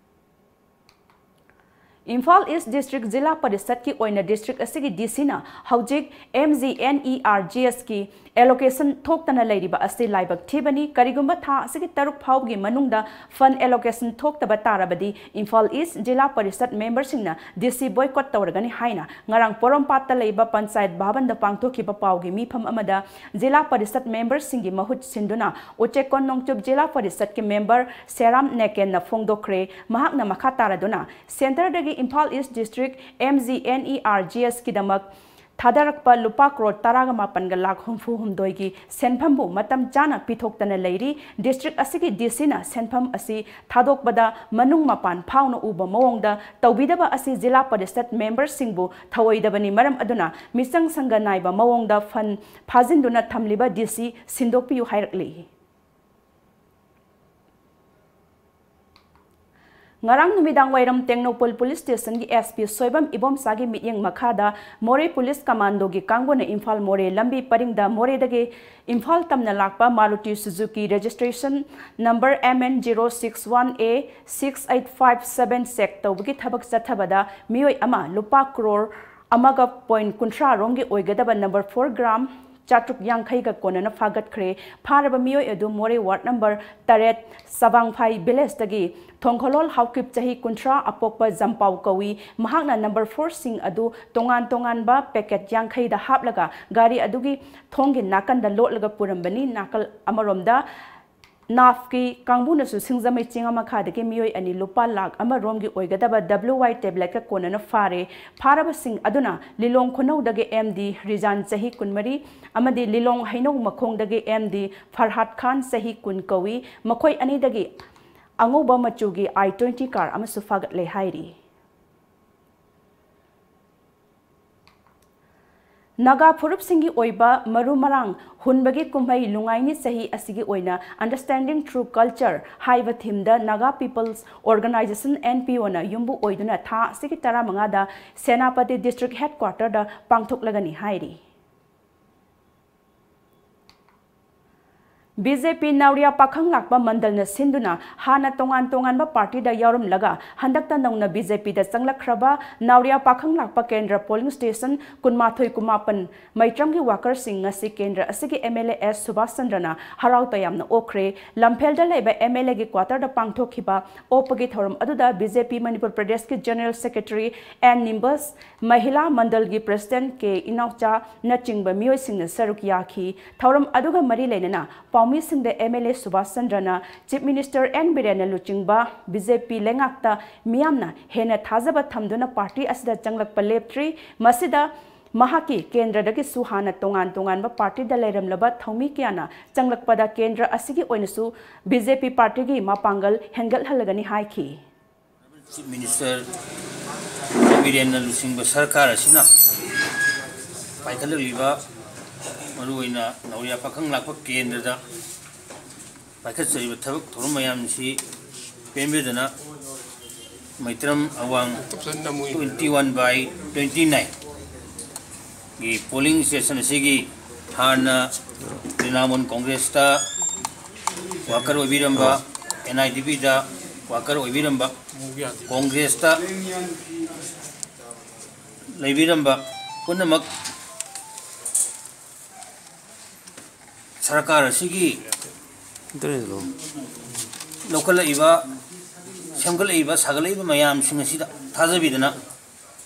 ꯏꯝꯐꯥꯜ ꯏꯁ ꯗꯤꯁꯇ꯭ꯔꯤꯛ ꯖꯤꯂꯥ ꯄꯔꯤꯁꯠꯀꯤ ꯑꯣꯏꯅ ꯗꯤꯁꯇ꯭ꯔꯤꯛ ꯑꯁꯤꯒꯤ ꯗꯤ ꯁꯤꯅ ꯍꯧꯖꯤꯛ M G N R E G ꯑꯦꯁꯀꯤ ꯑꯦꯂꯣꯀꯦꯁꯟ ꯊꯣꯛꯇꯅ ꯂꯩꯔꯤꯕ ꯑꯁꯤ ꯂꯥꯏꯕꯛ ꯊꯤꯕꯅꯤ꯫ ꯀꯔꯤꯒꯨꯝꯕ ꯊꯥ ꯑꯁꯤꯒꯤ ꯇꯔꯨꯛ ꯐꯥꯎꯕꯒꯤ ꯃꯅꯨꯡꯗ ꯐꯟ ꯑꯦꯂꯣꯀꯦꯁꯟ ꯊꯣꯛꯇꯕ ꯇꯥꯔꯕꯗꯤ ꯏꯝꯐꯥꯜ ꯏꯁ ꯖꯤꯂꯥ ꯄꯔꯤꯁꯠ ꯃꯦꯝꯕꯔꯁꯤꯡꯅ ꯗꯤ ꯁꯤ ꯕꯣꯏꯀꯣꯠ ꯇꯧꯔꯒꯅꯤ ꯍꯥꯏꯅ ꯉꯔꯥꯡ ꯄꯣꯔꯣꯝꯄꯥꯠꯇ ꯂꯩꯕ ꯄꯟꯆꯥꯌꯠ ꯚꯕꯟꯗ ꯄꯥꯡꯊꯣꯛꯈꯤꯕ ꯄꯥꯎꯒꯤ ꯃꯤꯐꯝ ꯑꯃꯗ ꯖꯤꯂꯥ ꯄꯔꯤꯁꯠ ꯃꯦꯝꯕꯔꯁꯤꯡꯒꯤ ꯃꯍꯨꯠ ꯁꯤꯟꯗꯨꯅ ꯎꯆꯦꯛꯀꯣꯟ ꯅꯣꯡꯆꯨꯞ ꯖꯤꯂꯥ ꯄꯔꯤꯁꯠꯀꯤ ꯃꯦꯝꯕꯔ ꯁꯦꯔꯥꯝ ꯅꯦꯀꯦꯟꯅ ꯐꯣꯡꯗꯣꯛꯈ꯭ꯔꯦ꯫ ꯃꯍꯥꯛꯅ ꯃꯈꯥ ꯇꯥꯔꯗꯨꯅ ꯁꯦꯟꯇꯔꯗꯒꯤ Imphal east district M G N R E G ꯑꯦꯁꯀꯤꯗꯃꯛ ꯊꯥꯗꯔꯛꯄ ꯂꯨꯄꯥ ꯀ꯭ꯔꯣꯔ ꯇꯔꯥꯒ ꯃꯥꯄꯟꯒ ꯂꯥꯈ ꯍꯨꯝꯐꯨ ꯍꯨꯝꯗꯣꯏꯒꯤ ꯁꯦꯟꯐꯝꯕꯨ ꯃꯇꯝ ꯆꯥꯅ ꯄꯤꯊꯣꯛꯇꯅ ꯂꯩꯔꯤ꯫ ꯗꯤꯁꯇ꯭ꯔꯤꯛ ꯑꯁꯤꯒꯤ ꯗꯤ ꯁꯤꯅ ꯁꯦꯟꯐꯝ ꯑꯁꯤ ꯊꯥꯗꯣꯛꯄꯗ ꯃꯅꯨꯡ ꯃꯄꯥꯟ ꯐꯥꯎꯅ ꯎꯕ ꯃꯑꯣꯡꯗ ꯇꯧꯕꯤꯗꯕ ꯑꯁꯤ ꯖꯤꯂꯥ ꯄꯔꯤꯁꯠ ꯃꯦꯝꯕꯔꯁꯤꯡꯕꯨ ꯊꯧꯑꯣꯏꯗꯕꯅꯤ꯫ ꯃꯔꯝ ꯑꯗꯨꯅ ꯃꯤꯆꯪ ꯁꯪꯒ ꯅꯥꯏꯕ ꯃꯑꯣꯡꯗ ꯐꯟ ꯐꯥꯖꯤꯟꯗꯨꯅ ꯊꯝꯂꯤꯕ ꯗꯤ ꯁꯤ ꯁꯤꯟꯗꯣꯛꯄꯤꯌꯨ ꯍꯥꯏꯔꯛꯂꯤ꯫ ꯉꯔꯥꯡ ꯅꯨꯃꯤꯗꯥꯡ ꯋꯥꯏꯔꯝ ꯇꯦꯡꯅꯧꯄꯜ ꯄꯨꯂꯤꯁ ꯁ꯭ꯇꯦꯁꯟꯒꯤ ꯑꯦꯁ ꯄꯤ ꯁꯣꯏꯕꯝ ꯏꯕꯣꯝꯆꯥꯒꯤ ꯃꯤꯠꯌꯦꯡ ꯃꯈꯥꯗ ꯃꯣꯔꯦ ꯄꯨꯂꯤꯁ ꯀꯃꯥꯟꯗꯣꯒꯤ ꯀꯥꯡꯕꯨꯅ ꯏꯝꯐꯥꯜ ꯃꯣꯔꯦ ꯂꯝꯕꯤ ꯄꯔꯤꯡꯗ ꯃꯣꯔꯦꯗꯒꯤ ꯏꯝꯐꯥꯜ ꯇꯝꯅ ꯂꯥꯛꯄ Maruti Suzuki registration number M N zero six one A six eight five seven check ꯇꯧꯕꯒꯤ ꯊꯕꯛ ꯆꯠꯊꯕꯗ ꯃꯤꯑꯣꯏ ꯑꯃ ꯂꯨꯄꯥ ꯀ꯭ꯔꯣꯔ ꯑꯃꯒ ꯄꯣꯏꯟ ꯀꯨꯟꯊ꯭ꯔꯥ ꯔꯣꯝꯒꯤ ꯑꯣꯏꯒꯗꯕ ꯅꯝꯕꯔ ꯐꯣꯔ ꯒ꯭ꯔꯥꯝ ꯆꯥꯇ꯭ꯔꯨꯛ ꯌꯥꯡꯈꯩꯒ ꯀꯣꯟꯅꯅ ꯐꯥꯒꯠꯈ꯭ꯔꯦ꯫ ꯐꯥꯔꯕ ꯃꯤꯑꯣꯏ ꯑꯗꯨ ꯃꯣꯔꯦ ꯋꯥꯔꯗ ꯅꯝꯕꯔ ꯇꯔꯦꯠ ꯁꯕꯥꯡꯐꯥꯏ ꯚꯤꯂꯦꯖꯇꯒꯤ ꯊꯣꯡꯈꯣꯂꯣꯜ ꯍꯥꯎꯀꯤꯞ ꯆꯍꯤ ꯀꯨꯟꯊ꯭ꯔꯥ ꯑꯄꯣꯛꯄ ꯖꯝꯄꯥꯎ ꯀꯧꯏ꯫ ꯃꯍꯥꯛꯅ ꯅꯝꯕꯔ ꯐꯣꯔꯁꯤꯡ ꯑꯗꯨ ꯇꯣꯉꯥꯟ ꯇꯣꯉꯥꯟꯕ ꯄꯦꯀꯦꯠ ꯌꯥꯡꯈꯩꯗ ꯍꯥꯞꯂꯒ ꯒꯥꯔꯤ ꯑꯗꯨꯒꯤ ꯊꯣꯡꯒꯤ ꯅꯥꯀꯟꯗ ꯂꯣꯠꯂꯒ ꯄꯨꯔꯝꯕꯅꯤ꯫ ꯅꯥꯀꯜ ꯑꯃꯔꯣꯝꯗ ꯅꯥꯐꯀꯤ ꯀꯥꯡꯕꯨꯅꯁꯨ ꯁꯤꯡꯖꯃꯩ ꯆꯤꯡ ꯃꯈꯥꯗꯒꯤ ꯃꯤꯑꯣꯏ ꯑꯅꯤ ꯂꯨꯄꯥ ꯂꯥꯈ ꯑꯃ ꯔꯣꯝꯒꯤ ꯑꯣꯏꯒꯗꯕ ꯗꯕ꯭ꯂꯤꯎ ꯋꯥꯏ ꯇꯦꯕ꯭ꯂꯦꯠꯀ ꯀꯣꯟꯅꯅ ꯐꯥꯔꯦ꯫ ꯐꯥꯔꯕꯁꯤꯡ ꯑꯗꯨꯅ ꯂꯤꯂꯣꯡ ꯈꯨꯅꯧꯗꯒꯤ ꯑꯦꯝ ꯗꯤ ꯔꯤꯖꯥꯟ ꯆꯍꯤ ꯀꯨꯟꯃꯔꯤ ꯑꯃꯗꯤ ꯂꯤꯂꯣꯡ ꯍꯩꯅꯧ ꯃꯈꯣꯡꯗꯒꯤ ꯑꯦꯝ ꯗꯤ ꯐꯔꯍꯥꯗ ꯈꯥꯟ ꯆꯍꯤ ꯀꯨꯟ ꯀꯧꯏ꯫ ꯃꯈꯣꯏ ꯑꯅꯤꯗꯒꯤ ꯑꯉꯧꯕ ꯃꯆꯨꯒꯤ ꯑꯥꯏ ꯇ꯭ꯋꯦꯟꯇꯤ ꯀꯥꯔ ꯑꯃꯁꯨ ꯐꯥꯒꯠꯂꯦ ꯍꯥꯏꯔꯤ꯫ ꯅꯥꯒꯥ ꯐꯨꯔꯨꯞꯁꯤꯡꯒꯤ ꯑꯣꯏꯕ ꯃꯔꯨ ꯃꯔꯥꯡ ꯍꯨꯟꯕꯒꯤ ꯀꯨꯝꯍꯩ ꯂꯨꯉꯥꯏꯅꯤ ꯆꯍꯤ ꯑꯁꯤꯒꯤ ꯑꯣꯏꯅ Understanding Through Culture ꯍꯥꯏꯕ theme ꯗ Naga People's Organization, N P O ꯅ ꯌꯨꯝꯕꯨ ꯑꯣꯏꯗꯨꯅ ꯊꯥ ꯑꯁꯤꯒꯤ ꯇꯔꯥꯃꯉꯥꯗ ꯁꯦꯅꯥꯄꯇꯤ district headquarter ꯗ ꯄꯥꯡꯊꯣꯛꯂꯒꯅꯤ ꯍꯥꯏꯔꯤ꯫ B J P ꯅꯥꯎꯔꯤꯌꯥ ꯄꯥꯈꯪ ꯂꯥꯛꯄ ꯃꯟꯗꯜꯅ ꯁꯤꯟꯗꯨꯅ ꯍꯥꯟꯅ ꯇꯣꯉꯥꯟ ꯇꯣꯉꯥꯟꯕ party ꯗ ꯌꯥꯎꯔꯝꯂꯒ ꯍꯟꯗꯛꯇ ꯅꯧꯅ B J P ꯗ ꯆꯪꯂꯛꯈ꯭ꯔꯕ ꯅꯥꯎꯔꯤꯌꯥ ꯄꯥꯈꯪ ꯂꯥꯛꯄ ꯀꯦꯟꯗ꯭ꯔ polling station ꯀꯨꯟꯃꯥꯊꯣꯏ ꯀꯨꯟꯃꯥꯄꯟ ꯃꯩꯇ꯭ꯔꯝꯒꯤ worker ꯁꯤꯡ ꯉꯁꯤ ꯀꯦꯟꯗ꯭ꯔ ꯑꯁꯤꯒꯤ M L A S Subhas ꯆꯟꯗ꯭ꯔꯅ ꯍꯔꯥꯎ ꯇꯌꯥꯝꯅ ꯑꯣꯛꯈ꯭ꯔꯦ꯫ ꯂꯝꯐꯦꯜꯗ ꯂꯩꯕ M L A ꯒꯤ quarter ꯗ ꯄꯥꯡꯊꯣꯛꯈꯤꯕ ꯑꯣꯛꯄꯒꯤ ꯊꯧꯔꯝ ꯑꯗꯨꯗ B J P ꯃꯅꯤꯄꯨꯔ ꯄ꯭ꯔꯗꯦꯁꯀꯤ general secretary N ꯅꯤꯝꯕꯁ, ꯃꯍꯤꯂꯥ ꯃꯟꯗꯜꯒꯤ president K ꯏꯅꯥꯎꯆꯥꯅꯆꯤꯡꯕ ꯃꯤꯑꯣꯏꯁꯤꯡꯅ ꯁꯔꯨꯛ ꯌꯥꯈꯤ꯫ ꯊꯧꯔꯝ ꯑꯗꯨꯒ ꯃꯔꯤ ꯂꯩꯅꯅ ꯄꯥꯎꯃꯤꯁꯤꯡꯗ M L A Subhas ꯆꯟꯗ꯭ꯔꯅ Chief Minister N ꯕꯤꯔꯦꯟꯅ ꯂꯨꯆꯤꯡꯕ B J P ꯂꯩꯉꯥꯛꯇ ꯃꯤꯌꯥꯝꯅ ꯍꯦꯟꯅ ꯊꯥꯖꯕ ꯊꯝꯗꯨꯅ party ꯑꯁꯤꯗ ꯆꯪꯂꯛꯄ ꯂꯦꯞꯇ꯭ꯔꯤ꯫ ꯃꯁꯤꯗ ꯃꯍꯥꯛꯀꯤ ꯀꯦꯟꯗ꯭ꯔꯗꯒꯤꯁꯨ ꯍꯥꯟꯅ ꯇꯣꯉꯥꯟ ꯇꯣꯉꯥꯟꯕ party ꯗ ꯂꯩꯔꯝꯂꯕ ꯊꯧꯃꯤ ꯀꯌꯥꯅ ꯆꯪꯂꯛꯄꯗ ꯀꯦꯟꯗ꯭ꯔ ꯑꯁꯤꯒꯤ ꯑꯣꯏꯅꯁꯨ B J P party ꯒꯤ ꯃꯄꯥꯡꯒꯜ ꯍꯦꯟꯒꯠꯍꯜꯂꯒꯅꯤ ꯍꯥꯏꯈꯤ꯫ Chief Minister ꯕꯤꯔꯦꯟꯅ ꯂꯨꯆꯤꯡꯕ ꯁꯔꯀꯥꯔ ꯑꯁꯤꯅ ꯄꯥꯏꯈꯠꯂꯛꯂꯤꯕ ꯃꯔꯨꯑꯣꯏꯅ ꯅꯥꯎꯔꯤꯌꯥ ꯄꯥꯈꯪ ꯂꯥꯛꯄ ꯀꯦꯟꯗ꯭ꯔꯗ ꯄꯥꯏꯈꯠꯆꯔꯤꯕ ꯊꯕꯛ ꯊꯧꯔꯝ ꯃꯌꯥꯝꯁꯤ ꯄꯦꯟꯕꯤꯗꯅ ꯃꯩꯇ꯭ꯔꯝ ꯑꯋꯥꯡ twenty one by twenty nine ꯒꯤ polling station ꯑꯁꯤꯒꯤ ꯍꯥꯟꯅ Trinamool ꯀꯣꯡꯒ꯭ꯔꯦꯁꯇ worker ꯑꯣꯏꯕꯤꯔꯝꯕ, N I D P the worker ꯑꯣꯏꯕꯤꯔꯝꯕ, ꯀꯣꯡꯒ꯭ꯔꯦꯁꯇ ꯂꯩꯕꯤꯔꯝꯕ ꯄꯨꯝꯅꯃꯛ ꯁꯔꯀꯥꯔ ꯑꯁꯤꯒꯤ ꯂꯧꯈꯠꯂꯛꯏꯕ, ꯁꯦꯝꯒꯠꯂꯛꯏꯕ, ꯁꯥꯒꯠꯂꯛꯏꯕ ꯃꯌꯥꯝꯁꯤꯡ ꯑꯁꯤꯗ ꯊꯥꯖꯕꯤꯗꯅ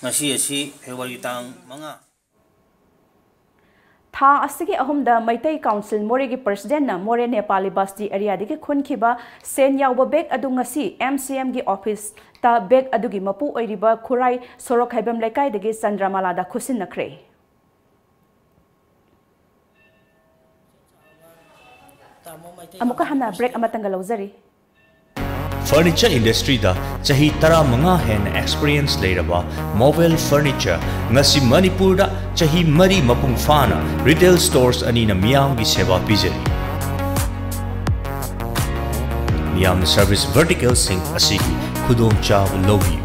ꯉꯁꯤ ꯑꯁꯤ February ꯇꯥꯡ ꯃꯉꯥ ꯊꯥ ꯑꯁꯤꯒꯤ ꯑꯍꯨꯝꯗ ꯃꯩꯇꯩ Council ꯃꯣꯔꯦꯒꯤ president ꯅ ꯃꯣꯔꯦ ꯅꯦꯄꯥꯂꯤ ꯕꯁꯇꯤ area ꯗꯒꯤ ꯈꯨꯟꯈꯤꯕ ꯁꯦꯟ ꯌꯥꯎꯕ bag ꯑꯗꯨ ꯉꯁꯤ M C M ꯒꯤ office ꯇ bag ꯑꯗꯨꯒꯤ ꯃꯄꯨ ꯑꯣꯏꯔꯤꯕ ꯈꯨꯔꯥꯏ ꯁꯣꯔꯣꯛ ꯍꯥꯏꯕꯝ ꯂꯩꯀꯥꯏꯗꯒꯤ ꯆꯟꯗ꯭ꯔꯃꯥꯂꯥꯗ ꯈꯨꯠꯁꯤꯟꯅꯈ꯭ꯔꯦ꯫ ꯑꯃꯨꯛꯀ ꯍꯟꯅ break ꯑꯃꯇꯪꯒ ꯂꯧꯖꯔꯤ꯫ Furniture industryꯗ ꯆꯍꯤ ꯇꯔꯥꯃꯉꯥ ꯍꯦꯟꯅ experience ꯂꯩꯔꯕ Movel Furniture ꯉꯁꯤ ꯃꯅꯤꯄꯨꯔꯗ ꯆꯍꯤ ꯃꯔꯤ ꯃꯄꯨꯡ ꯐꯥꯅ retail stores ꯑꯅꯤꯅ ꯃꯤꯌꯥꯝꯒꯤ ꯁꯦꯕꯥ ꯄꯤꯖꯔꯤ꯫ ꯃꯤꯌꯥꯝꯅ service verticalꯁꯤꯡ ꯑꯁꯤꯒꯤ ꯈꯨꯗꯣꯡꯆꯥꯕ ꯂꯧꯕꯤꯌꯨ꯫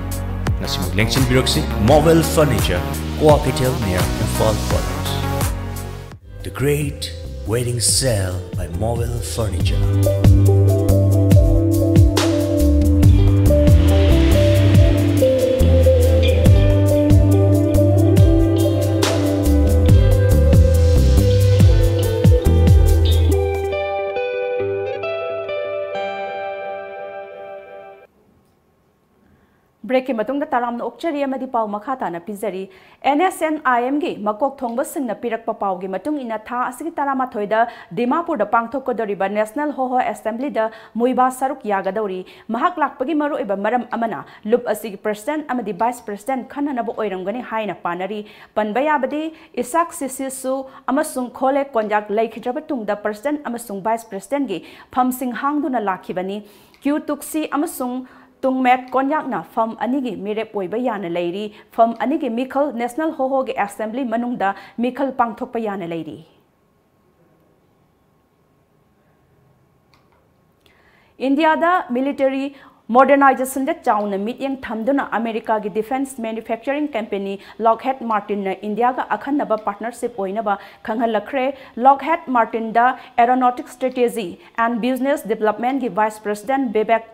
ꯉꯁꯤꯃꯛ ꯂꯦꯡꯁꯤꯟꯕꯤꯔꯛꯁꯤ, Movel Furniture, Kua Keitel near Imphal College. The Great Wedding Sale by Movel Furniture. Breakꯀꯤ ꯃꯇꯨꯡꯗ ꯇꯔꯥꯝꯅ ꯑꯣꯛꯆꯔꯤ ꯑꯃꯗꯤ ꯄꯥꯎ ꯃꯈꯥ ꯇꯥꯅ ꯄꯤꯖꯔꯤ꯫ NSNIMꯒꯤ ꯃꯀꯣꯛ ꯊꯣꯡꯕꯁꯤꯡꯅ ꯄꯤꯔꯛꯄ ꯄꯥꯎꯒꯤ ꯃꯇꯨꯡ ꯏꯟꯅ, ꯊꯥ ꯑꯁꯤꯒꯤ ꯇꯔꯥꯃꯥꯊꯣꯏꯗ ꯗꯤꯃꯥꯄꯨꯔꯗ ꯄꯥꯡꯊꯣꯛꯀꯗꯧꯔꯤꯕ National Hoho Assemblyꯗ ꯃꯨꯏꯕꯥ ꯁꯔꯨꯛ ꯌꯥꯒꯗꯧꯔꯤ꯫ ꯃꯍꯥꯛ ꯂꯥꯛꯄꯒꯤ ꯃꯔꯨꯑꯣꯏꯕ ꯃꯔꯝ ꯑꯃꯅ ꯂꯨꯞ ꯑꯁꯤꯒꯤ President ꯑꯃꯗꯤ Vice President ꯈꯟꯅꯅꯕ ꯑꯣꯏꯔꯝꯒꯅꯤ ꯍꯥꯏꯅ ꯄꯥꯅꯔꯤ꯫ ꯄꯟꯕ ꯌꯥꯕꯗꯤ, ꯏꯁꯥꯛ ꯁꯤꯁꯤꯁꯨ ꯑꯃꯁꯨꯡ ꯈꯣꯂꯦ ꯀꯣꯟꯌꯥꯛ ꯂꯩꯈꯤꯗ꯭ꯔꯕ ꯇꯨꯡꯗ President ꯑꯃꯁꯨꯡ Vice Presidentꯒꯤ ꯐꯝꯁꯤꯡ ꯍꯥꯡꯗꯨꯅ ꯂꯥꯛꯈꯤꯕꯅꯤ꯫ ꯀ꯭ꯌꯨ ꯇꯨꯛꯁꯤ ꯑꯃꯁꯨꯡ ꯇꯨꯡꯃꯦꯠ ꯀꯣꯟꯌꯥꯛꯅ ꯐꯝ ꯑꯅꯤꯒꯤ ꯃꯤꯔꯦꯞ ꯑꯣꯏꯕ ꯌꯥꯅ ꯂꯩꯔꯤ꯫ ꯐꯝ ꯑꯅꯤꯒꯤ ꯃꯤꯈꯜ National Hohoꯒꯤ Assembly ꯃꯅꯨꯡꯗ ꯃꯤꯈꯜ ꯄꯥꯡꯊꯣꯛꯄ ꯌꯥꯅ ꯂꯩꯔꯤ꯫ ꯏꯟꯗꯤꯌꯥꯗ military modernizationꯗ ꯆꯥꯎꯅ ꯃꯤꯠꯌꯦꯡ ꯊꯝꯗꯨꯅ ꯑꯃꯦꯔꯤꯀꯥꯒꯤ defence manufacturing company Lockheed Martinꯅ ꯏꯟꯗꯤꯌꯥꯒ ꯑꯈꯟꯅꯕ partnership ꯑꯣꯏꯅꯕ ꯈꯪꯍꯜꯂꯛꯈ꯭ꯔꯦ꯫ Lockheed Martinꯗ Aeronautic Strategy and Business Developmentꯀꯤ Vice President Bibek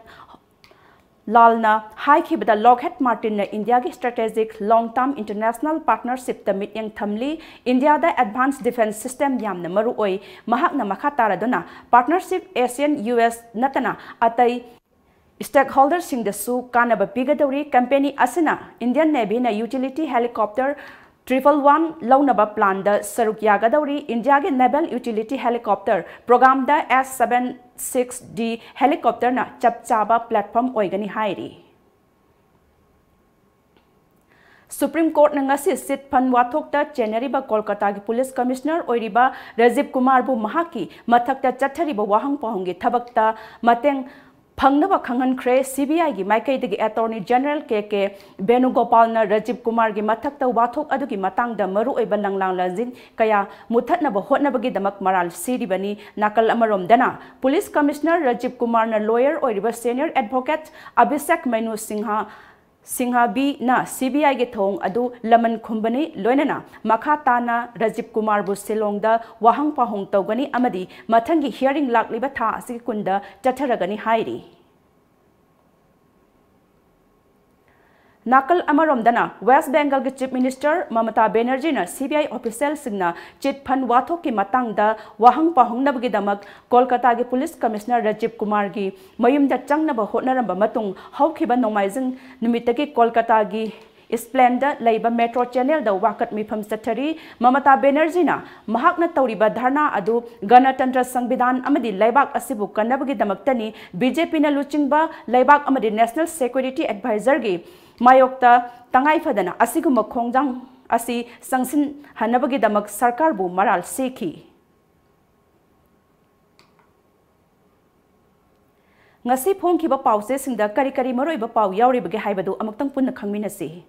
ꯂꯥꯜꯅ ꯍꯥꯏꯈꯤꯕꯗ, Lockheed Martinꯅ ꯏꯟꯗꯤꯌꯥꯒꯤ strategic long term international partnershipꯇ ꯃꯤꯠꯌꯦꯡ ꯊꯝꯂꯤ꯫ ꯏꯟꯗꯤꯌꯥꯗ advanced defence system ꯌꯥꯝꯅ ꯃꯔꯨ ꯑꯣꯏ꯫ ꯃꯍꯥꯛꯅ ꯃꯈꯥ ꯇꯥꯔꯗꯨꯅ, partnership ASEAN, US ꯅꯠꯇꯅ ꯑꯇꯩ stakeholderꯁꯤꯡꯗꯁꯨ ꯀꯥꯟꯅꯕ ꯄꯤꯒꯗꯧꯔꯤ꯫ Company ꯑꯁꯤꯅ Indian Navyꯅ utility helicopter triple one ꯂꯧꯅꯕ planꯗ ꯁꯔꯨꯛ ꯌꯥꯒꯗꯧꯔꯤ꯫ ꯏꯟꯗꯤꯌꯥꯒꯤ naval utility helicopter programꯗ S seven six D helicopterꯅ ꯆꯞ ꯆꯥꯕ platform ꯑꯣꯏꯒꯅꯤ ꯍꯥꯏꯔꯤ꯫ Supreme Courtꯅ ꯉꯁꯤ chit fund ꯋꯥꯊꯣꯛꯇ ꯆꯦꯟꯅꯔꯤꯕ ꯀꯣꯜꯀꯇꯥꯒꯤ police commissioner ꯑꯣꯏꯔꯤꯕ ꯔꯥꯖꯤꯕ ꯀꯨꯃꯥꯔꯕꯨ ꯃꯍꯥꯛꯀꯤ ꯃꯊꯛꯇ ꯆꯠꯊꯔꯤꯕ ꯋꯥꯍꯪ ꯄꯥꯎꯍꯪꯒꯤ ꯊꯕꯛꯇ ꯃꯇꯦꯡ ꯐꯪꯅꯕ ꯈꯪꯍꯟꯈ꯭ꯔꯦ꯫ ꯁꯤ ꯕꯤ ꯑꯥꯏꯒꯤ ꯃꯥꯏꯀꯩꯗꯒꯤ Attorney General ꯀꯦ ꯀꯦ ꯕꯦꯅꯨꯒꯣꯄꯥꯜꯅ ꯔꯥꯖꯤꯕ ꯀꯨꯃꯥꯔꯒꯤ ꯃꯊꯛꯇ ꯋꯥꯊꯣꯛ ꯑꯗꯨꯒꯤ ꯃꯇꯥꯡꯗ ꯃꯔꯨꯑꯣꯏꯕ ꯂꯪꯂꯥꯡ ꯂꯪꯖꯤꯟ ꯀꯌꯥ ꯃꯨꯠꯊꯠꯅꯕ ꯍꯣꯠꯅꯕꯒꯤꯗꯃꯛ ꯃꯔꯥꯜ ꯁꯤꯔꯤꯕꯅꯤ꯫ ꯅꯥꯀꯜ ꯑꯃꯔꯣꯝꯗꯅ, Police Commissioner ꯔꯥꯖꯤꯕ ꯀꯨꯃꯥꯔꯅ lawyer ꯑꯣꯏꯔꯤꯕ Senior Advocate ꯑꯚꯤꯁꯦꯛ ꯃꯅꯨ ꯁꯤꯡꯍ, ꯁꯤꯡꯍ ꯕꯤꯅ ꯁꯤ ꯕꯤ ꯑꯥꯏꯒꯤ ꯊꯧꯑꯣꯡ ꯑꯗꯨ ꯂꯃꯟ ꯈꯨꯝꯕꯅꯤ, ꯂꯣꯏꯅꯅ ꯃꯈꯥ ꯇꯥꯅ ꯔꯥꯖꯤꯕ ꯀꯨꯃꯥꯔꯕꯨ ꯁꯤꯂꯣꯡꯗ ꯋꯥꯍꯪ ꯄꯥꯎꯍꯪ ꯇꯧꯒꯅꯤ ꯑꯃꯗꯤ ꯃꯊꯪꯒꯤ hearing ꯂꯥꯛꯂꯤꯕ ꯊꯥ ꯑꯁꯤꯒꯤ ꯀꯨꯟꯗ ꯆꯠꯊꯔꯒꯅꯤ ꯍꯥꯏꯔꯤ꯫ ꯅꯥꯀꯜ ꯑꯃꯔꯣꯝꯗꯅ, West Bengalꯒꯤ Chief Minister ꯃꯃꯇꯥ ꯕꯦꯅꯔꯖꯤꯅ C B ꯑꯥꯏ officialꯁꯤꯡꯅ chit fund ꯋꯥꯊꯣꯛꯀꯤ ꯃꯇꯥꯡꯗ ꯋꯥꯍꯪ ꯄꯥꯎꯍꯪꯅꯕꯒꯤꯗꯃꯛ ꯀꯣꯜꯀꯇꯥꯒꯤ Police Commissioner ꯔꯥꯖꯤꯕ ꯀꯨꯃꯥꯔꯒꯤ ꯃꯌꯨꯝꯗ ꯆꯪꯅꯕ ꯍꯣꯠꯅꯔꯝꯕ ꯃꯇꯨꯡ, ꯍꯧꯈꯤꯕ ꯅꯣꯡꯃꯥꯏꯖꯤꯡ ꯅꯨꯃꯤꯠꯇꯒꯤ ꯀꯣꯜꯀꯇꯥꯒꯤ ꯏꯁꯄ꯭ꯂꯦꯟꯗ ꯂꯩꯕ Metro Channelꯗ ꯋꯥꯀꯠ ꯃꯤꯐꯝ ꯆꯠꯊꯔꯤ꯫ ꯃꯃꯇꯥ ꯕꯦꯅꯔꯖꯤꯅ ꯃꯍꯥꯛꯅ ꯇꯧꯔꯤꯕ ꯙꯔꯅꯥ ꯑꯗꯨ ꯒꯅꯇꯟꯇ꯭ꯔ, ꯁꯪꯕꯤꯙꯥꯟ ꯑꯃꯗꯤ ꯂꯩꯕꯥꯛ ꯑꯁꯤꯕꯨ ꯀꯟꯅꯕꯒꯤꯗꯃꯛꯇꯅꯤ꯫ ꯕꯤ ꯖꯦ ꯄꯤꯅ ꯂꯨꯆꯤꯡꯕ ꯂꯩꯕꯥꯛ ꯑꯃꯗꯤ National Security Advisorꯒꯤ ꯃꯥꯌꯣꯛꯇ ꯇꯉꯥꯏ ꯐꯗꯅ ꯑꯁꯤꯒꯨꯝꯕ ꯈꯣꯡꯖꯪ ꯑꯁꯤ ꯆꯪꯁꯤꯟꯍꯟꯅꯕꯒꯤꯗꯃꯛ ꯁꯔꯀꯥꯔꯕꯨ ꯃꯔꯥꯜ ꯁꯤꯈꯤ꯫ ꯉꯁꯤ ꯐꯣꯡꯈꯤꯕ ꯄꯥꯎꯆꯦꯁꯤꯡꯗ ꯀꯔꯤ ꯀꯔꯤ ꯃꯔꯨꯑꯣꯏꯕ ꯄꯥꯎ ꯌꯥꯎꯔꯤꯕꯒꯦ ꯍꯥꯏꯕꯗꯨ ꯑꯃꯨꯛꯇꯪ ꯄꯨꯟꯅ ꯈꯪꯃꯤꯟꯅꯁꯤ꯫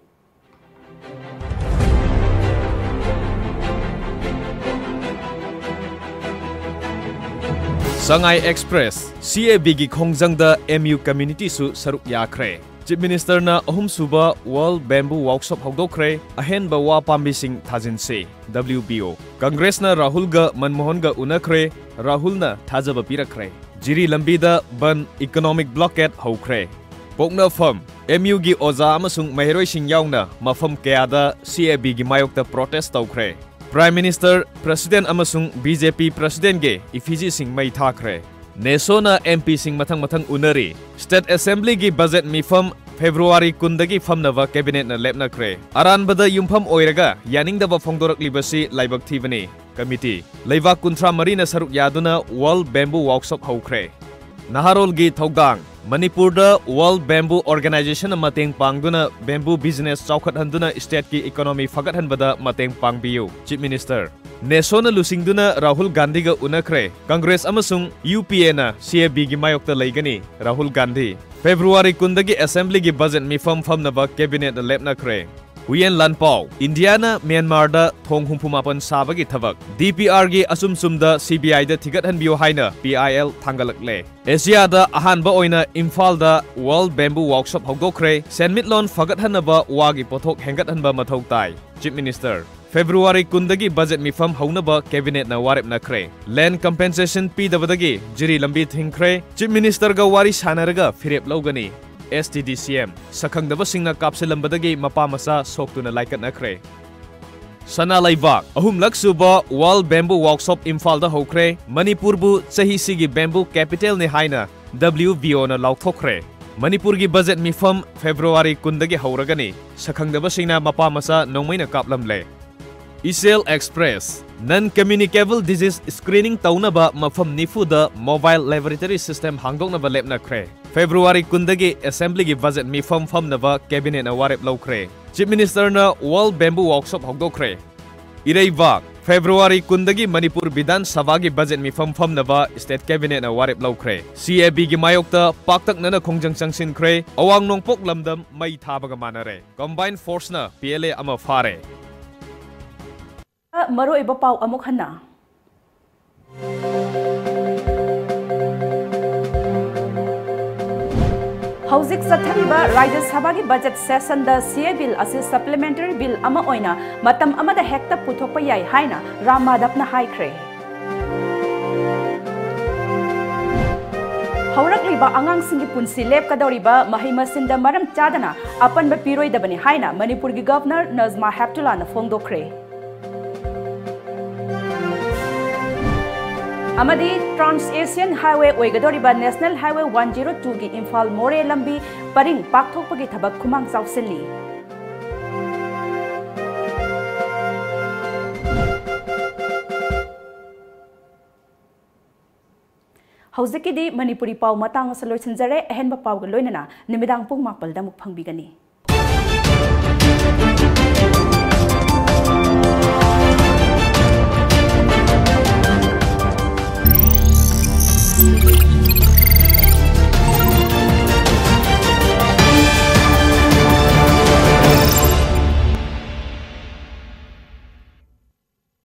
Sangai Express, C A Bꯒꯤ ꯈꯣꯡꯖꯪꯗ M U communityꯁꯨ ꯁꯔꯨꯛ ꯌꯥꯈ꯭ꯔꯦ꯫ Chief Ministerꯅ ꯑꯍꯨꯝꯁꯨꯕ World Bamboo Workshop ꯍꯧꯗꯣꯛꯈ꯭ꯔꯦ꯫ ꯑꯍꯦꯟꯕ ꯋꯥ ꯄꯥꯝꯕꯤꯁꯤꯡ ꯊꯥꯖꯤꯟꯁꯤ꯫ W B O꯫ Congressꯅ ꯔꯥꯍꯨꯜꯒ ꯃꯟꯃꯣꯍꯟꯒ ꯎꯅꯈ꯭ꯔꯦ꯫ ꯔꯥꯍꯨꯜꯅ ꯊꯥꯖꯕ ꯄꯤꯔꯛꯈ꯭ꯔꯦ꯫ ꯖꯤꯔꯤ ꯂꯝꯕꯤꯗ ꯕꯟ, economic blockade ꯍꯧꯈ꯭ꯔꯦ꯫ ꯄꯣꯛꯅꯐꯝ, M Uꯒꯤ ꯑꯣꯖꯥ ꯑꯃꯁꯨꯡ ꯃꯍꯩꯔꯣꯏꯁꯤꯡ ꯌꯥꯎꯅ ꯃꯐꯝ ꯀꯌꯥꯗ C A Bꯒꯤ ꯃꯥꯌꯣꯛꯇ protest ꯇꯧꯈ꯭ꯔꯦ꯫ Prime Minister, President ꯑꯃꯁꯨꯡ B J P Presidentꯒꯤ effigyꯁꯤꯡ ꯃꯩ ꯊꯥꯈ꯭ꯔꯦ꯫ NESOꯅ M Pꯁꯤꯡ ꯃꯊꯪ ꯃꯊꯪ ꯎꯅꯔꯤ꯫ State Assemblyꯒꯤ budget ꯃꯤꯐꯝ February ꯀꯨꯟꯗꯒꯤ ꯐꯝꯅꯕ Cabinetꯅ ꯂꯦꯞꯅꯈ꯭ꯔꯦ꯫ ꯑꯔꯥꯟꯕꯗ ꯌꯨꯝꯐꯝ ꯑꯣꯏꯔꯒ ꯌꯥꯅꯤꯡꯗꯕ ꯐꯣꯡꯗꯣꯔꯛꯂꯤꯕꯁꯤ ꯂꯥꯏꯕꯛ ꯊꯤꯕꯅꯤ꯫ Committee, ꯂꯩꯕꯥꯛ ꯀꯨꯟꯊ꯭ꯔꯥ ꯃꯔꯤꯅ ꯁꯔꯨꯛ ꯌꯥꯗꯨꯅ World Bamboo Workshop ꯍꯧꯈ꯭ꯔꯦ꯫ ꯅꯍꯥꯔꯣꯜꯒꯤ ꯊꯧꯗꯥꯡ, ꯃꯅꯤꯄꯨꯔꯗ World Bamboo Organizationꯅ ꯃꯇꯦꯡ ꯄꯥꯡꯗꯨꯅ bamboo business ꯆꯥꯎꯈꯠꯍꯟꯗꯨꯅ stateꯀꯤ economy ꯐꯒꯠꯍꯟꯕꯗ ꯃꯇꯦꯡ ꯄꯥꯡꯕꯤꯌꯨ꯫ Chief Minister꯫ ꯅꯦꯁꯣꯅ ꯂꯨꯆꯤꯡꯗꯨꯅ ꯔꯥꯍꯨꯜ ꯒꯥꯟꯙꯤꯒ ꯎꯅꯈ꯭ꯔꯦ꯫ ꯀꯪꯒ꯭ꯔꯦꯁ ꯑꯃꯁꯨꯡ ꯌꯨ ꯄꯤ ꯑꯦꯅ ꯁꯤ ꯑꯦ ꯕꯤꯒꯤ ꯃꯥꯌꯣꯛꯇ ꯂꯩꯒꯅꯤ꯫ ꯔꯥꯍꯨꯜ ꯒꯥꯟꯙꯤ꯫ ꯐꯦꯕ꯭ꯔꯨꯋꯥꯔꯤ ꯀꯨꯟꯗꯒꯤ ꯑꯦꯁꯦꯝꯕ꯭ꯂꯤꯒꯤ ꯕꯖꯦꯠ ꯃꯤꯐꯝ ꯐꯝꯅꯕ ꯀꯦꯕꯤꯅꯦꯠꯅ ꯂꯦꯞꯅꯈ꯭ꯔꯦ꯫ ꯍꯨꯌꯦꯟ ꯂꯥꯟꯄꯥꯎ, ꯏꯟꯗꯤꯌꯥꯅ ꯃ꯭ꯌꯥꯟꯃꯥꯔꯗ ꯊꯣꯡ ꯍꯨꯝꯐꯨ ꯃꯥꯄꯟ ꯁꯥꯕꯒꯤ ꯊꯕꯛ, ꯗꯤ ꯄꯤ ꯑꯥꯔꯒꯤ ꯑꯆꯨꯝ ꯆꯨꯝꯗ ꯁꯤ ꯕꯤ ꯑꯥꯏꯗ ꯊꯤꯒꯠꯍꯟꯕꯤꯌꯨ ꯍꯥꯏꯅ ꯄꯤ ꯑꯥꯏ ꯑꯦꯜ ꯊꯥꯡꯒꯠꯂꯛꯂꯦ꯫ ꯑꯦꯁꯤꯌꯥꯗ ꯑꯍꯥꯟꯕ ꯑꯣꯏꯅ ꯏꯝꯐꯥꯜꯗ World Bamboo Workshop ꯍꯧꯗꯣꯛꯈ꯭ꯔꯦ꯫ ꯁꯦꯟꯃꯤꯠꯂꯣꯟ ꯐꯒꯠꯍꯟꯅꯕ ꯋꯥꯒꯤ ꯄꯣꯠꯊꯣꯛ ꯍꯦꯟꯒꯠꯍꯟꯕ ꯃꯊꯧ ꯇꯥꯏ꯫ Chief minister. ꯐꯦꯕ꯭ꯔꯨꯋꯥꯔꯤ ꯀꯨꯟꯗꯒꯤ ꯕꯖꯦꯠ ꯃꯤꯐꯝ ꯍꯧꯅꯕ ꯀꯦꯕꯤꯅꯦꯠꯅ ꯋꯥꯔꯦꯞꯅꯈ꯭ꯔꯦ꯫ ꯂꯦꯟ ꯀꯝꯄꯦꯟꯁꯦꯁꯟ ꯄꯤꯗꯕꯗꯒꯤ ꯖꯤꯔꯤ ꯂꯝꯕꯤ ꯊꯤꯡꯈ꯭ꯔꯦ꯫ ꯆꯤꯐ ꯃꯤꯅꯤꯁꯇꯔꯒ ꯋꯥꯔꯤ ꯁꯥꯟꯅꯔꯒ ꯐꯤꯔꯦꯞ ꯂꯧꯒꯅꯤ꯫ ꯑꯦꯁ ꯇꯤ ꯗꯤ ꯁꯤ ꯑꯦꯝ꯫ ꯁꯛꯈꯪꯗꯕꯁꯤꯡꯅ ꯀꯥꯞꯁꯤꯜꯂꯝꯕꯗꯒꯤ ꯃꯄꯥ ꯃꯆꯥ ꯁꯣꯛꯇꯨꯅ ꯂꯥꯏꯀꯠꯅꯈ꯭ꯔꯦ꯫ ꯁꯅꯥ ꯂꯩꯕꯥꯛ꯫ ꯑꯍꯨꯝꯂꯛ ꯁꯨꯕ World Bamboo Workshop ꯏꯝꯐꯥꯜꯗ ꯍꯧꯈ꯭ꯔꯦ꯫ ꯃꯅꯤꯄꯨꯔꯕꯨ ꯆꯍꯤꯁꯤꯒꯤ bamboo capital ꯅꯤ ꯍꯥꯏꯅ W B O ꯅ ꯂꯥꯎꯊꯣꯛꯈ꯭ꯔꯦ꯫ ꯃꯅꯤꯄꯨꯔꯒꯤ ꯕꯖꯦꯠ ꯃꯤꯐꯝ ꯐꯦꯕ꯭ꯔꯨꯋꯥꯔꯤ ꯀꯨꯟꯗꯒꯤ ꯍꯧꯔꯒꯅꯤ꯫ ꯁꯛꯈꯪꯗꯕꯁꯤꯡꯅ ꯃꯄꯥ ꯃꯆꯥ ꯅꯣꯡꯃꯩꯅ ꯀꯥꯞꯂꯝꯂꯦ꯫ Ichel express. Non communicable disease screening ꯇꯧꯅꯕ ꯃꯐꯝ ꯅꯤꯐꯨꯗ mobile laboratory system ꯍꯥꯡꯗꯣꯛꯅꯕ ꯂꯦꯞꯅꯈ꯭ꯔꯦ꯫ ꯐꯦꯕ꯭ꯔꯨꯋꯥꯔꯤ ꯀꯨꯟꯗꯒꯤ ꯑꯦꯁꯦꯝꯕ꯭ꯂꯤꯒꯤ ꯕꯖꯦꯠ ꯃꯤꯐꯝ ꯐꯝꯅꯕ ꯀꯦꯕꯤꯅꯦꯠꯅ ꯋꯥꯔꯦꯞ ꯂꯧꯈ꯭ꯔꯦ꯫ ꯆꯤꯐ ꯃꯤꯅꯤꯁꯇꯔꯅ World Bamboo Workshop ꯍꯧꯗꯣꯛꯈ꯭ꯔꯦ꯫ ꯏꯔꯩꯕꯥꯛ꯫ ꯐꯦꯕ꯭ꯔꯨꯋꯥꯔꯤ ꯀꯨꯟꯗꯒꯤ ꯃꯅꯤꯄꯨꯔ ꯕꯤꯙꯥꯟ ꯁꯚꯥꯒꯤ ꯕꯖꯦꯠ ꯃꯤꯐꯝ ꯐꯝꯅꯕ ꯁ꯭ꯇꯦꯠ ꯀꯦꯕꯤꯅꯦꯠꯅ ꯋꯥꯔꯦꯞ ꯂꯧꯈ꯭ꯔꯦ꯫ ꯁꯤ ꯑꯦ ꯕꯤꯒꯤ ꯃꯥꯌꯣꯛꯇ ꯄꯥꯛꯇꯛꯅꯅ ꯈꯣꯡꯖꯪ ꯆꯪꯁꯤꯟꯈ꯭ꯔꯦ꯫ ꯑꯋꯥꯡ ꯅꯣꯡꯄꯣꯛ ꯂꯝꯗꯝ ꯃꯩ ꯊꯥꯕꯒ ꯃꯥꯟꯅꯔꯦ꯫ ꯀꯝꯕꯥꯏꯟ ꯐꯣꯔꯁꯅ ꯄꯤ ꯑꯦꯜ ꯑꯦ ꯑꯃ ꯐꯥꯔꯦ꯫ ꯃꯔꯨꯑꯣꯏꯕ ꯄꯥꯎ ꯑꯃꯨꯛ ꯍꯟꯅ꯫ ꯍꯧꯖꯤꯛ ꯆꯠꯊꯔꯤꯕ ꯔꯥꯖ꯭ꯌ ꯁꯚꯥꯒꯤ ꯕꯖꯦꯠ ꯁꯦꯁꯟꯗ ꯁꯤ ꯑꯦ ꯕꯤꯜ ꯑꯁꯤ ꯁꯄ꯭ꯂꯤꯃꯦꯟꯇꯔꯤ ꯕꯤꯜ ꯑꯃ ꯑꯣꯏꯅ ꯃꯇꯝ ꯑꯃꯗ ꯍꯦꯛꯇ ꯄꯨꯊꯣꯛꯄ ꯌꯥꯏ ꯍꯥꯏꯅ ꯔꯥꯝ ꯃꯥꯙꯕꯅ ꯍꯥꯏꯈ꯭ꯔꯦ꯫ ꯍꯧꯔꯛꯂꯤꯕ ꯑꯉꯥꯡꯁꯤꯡꯒꯤ ꯄꯨꯟꯁꯤ ꯂꯦꯞꯀꯗꯧꯔꯤꯕ ꯃꯍꯩ ꯃꯁꯤꯡꯗ ꯃꯔꯝ ꯆꯥꯗꯅ ꯑꯄꯟꯕ ꯄꯤꯔꯣꯏꯗꯕꯅꯤ ꯍꯥꯏꯅ ꯃꯅꯤꯄꯨꯔꯒꯤ ꯒꯚꯔꯅꯔ ꯅꯖꯃꯥ ꯍꯦꯞꯇꯨꯂꯥꯅ ꯐꯣꯡꯗꯣꯛꯈ꯭ꯔꯦ꯫ ꯑꯃꯗꯤ Trans Asian Highway ꯑꯣꯏꯒꯗꯧꯔꯤꯕ National Highway one zero two ꯒꯤ ꯏꯝꯐꯥꯜ ꯃꯣꯔꯦ ꯂꯝꯕꯤ ꯄꯔꯤꯡ ꯄꯥꯛꯊꯣꯛꯄꯒꯤ ꯊꯕꯛ ꯈꯨꯃꯥꯡ ꯆꯥꯎꯁꯤꯜꯂꯤ꯫ ꯍꯧꯖꯤꯛꯀꯤꯗꯤ ꯃꯅꯤꯄꯨꯔꯤ ꯄꯥꯎ ꯃꯇꯥꯡ ꯑꯁꯤꯗ ꯂꯣꯏꯁꯤꯟꯖꯔꯦ꯫ ꯑꯍꯦꯟꯕ ꯄꯥꯎꯒ ꯂꯣꯏꯅꯅ ꯅꯨꯃꯤꯗꯥꯡ ꯄꯨꯡ ꯃꯥꯄꯜꯗ ꯑꯃꯨꯛ ꯐꯪꯕꯤꯒꯅꯤ꯫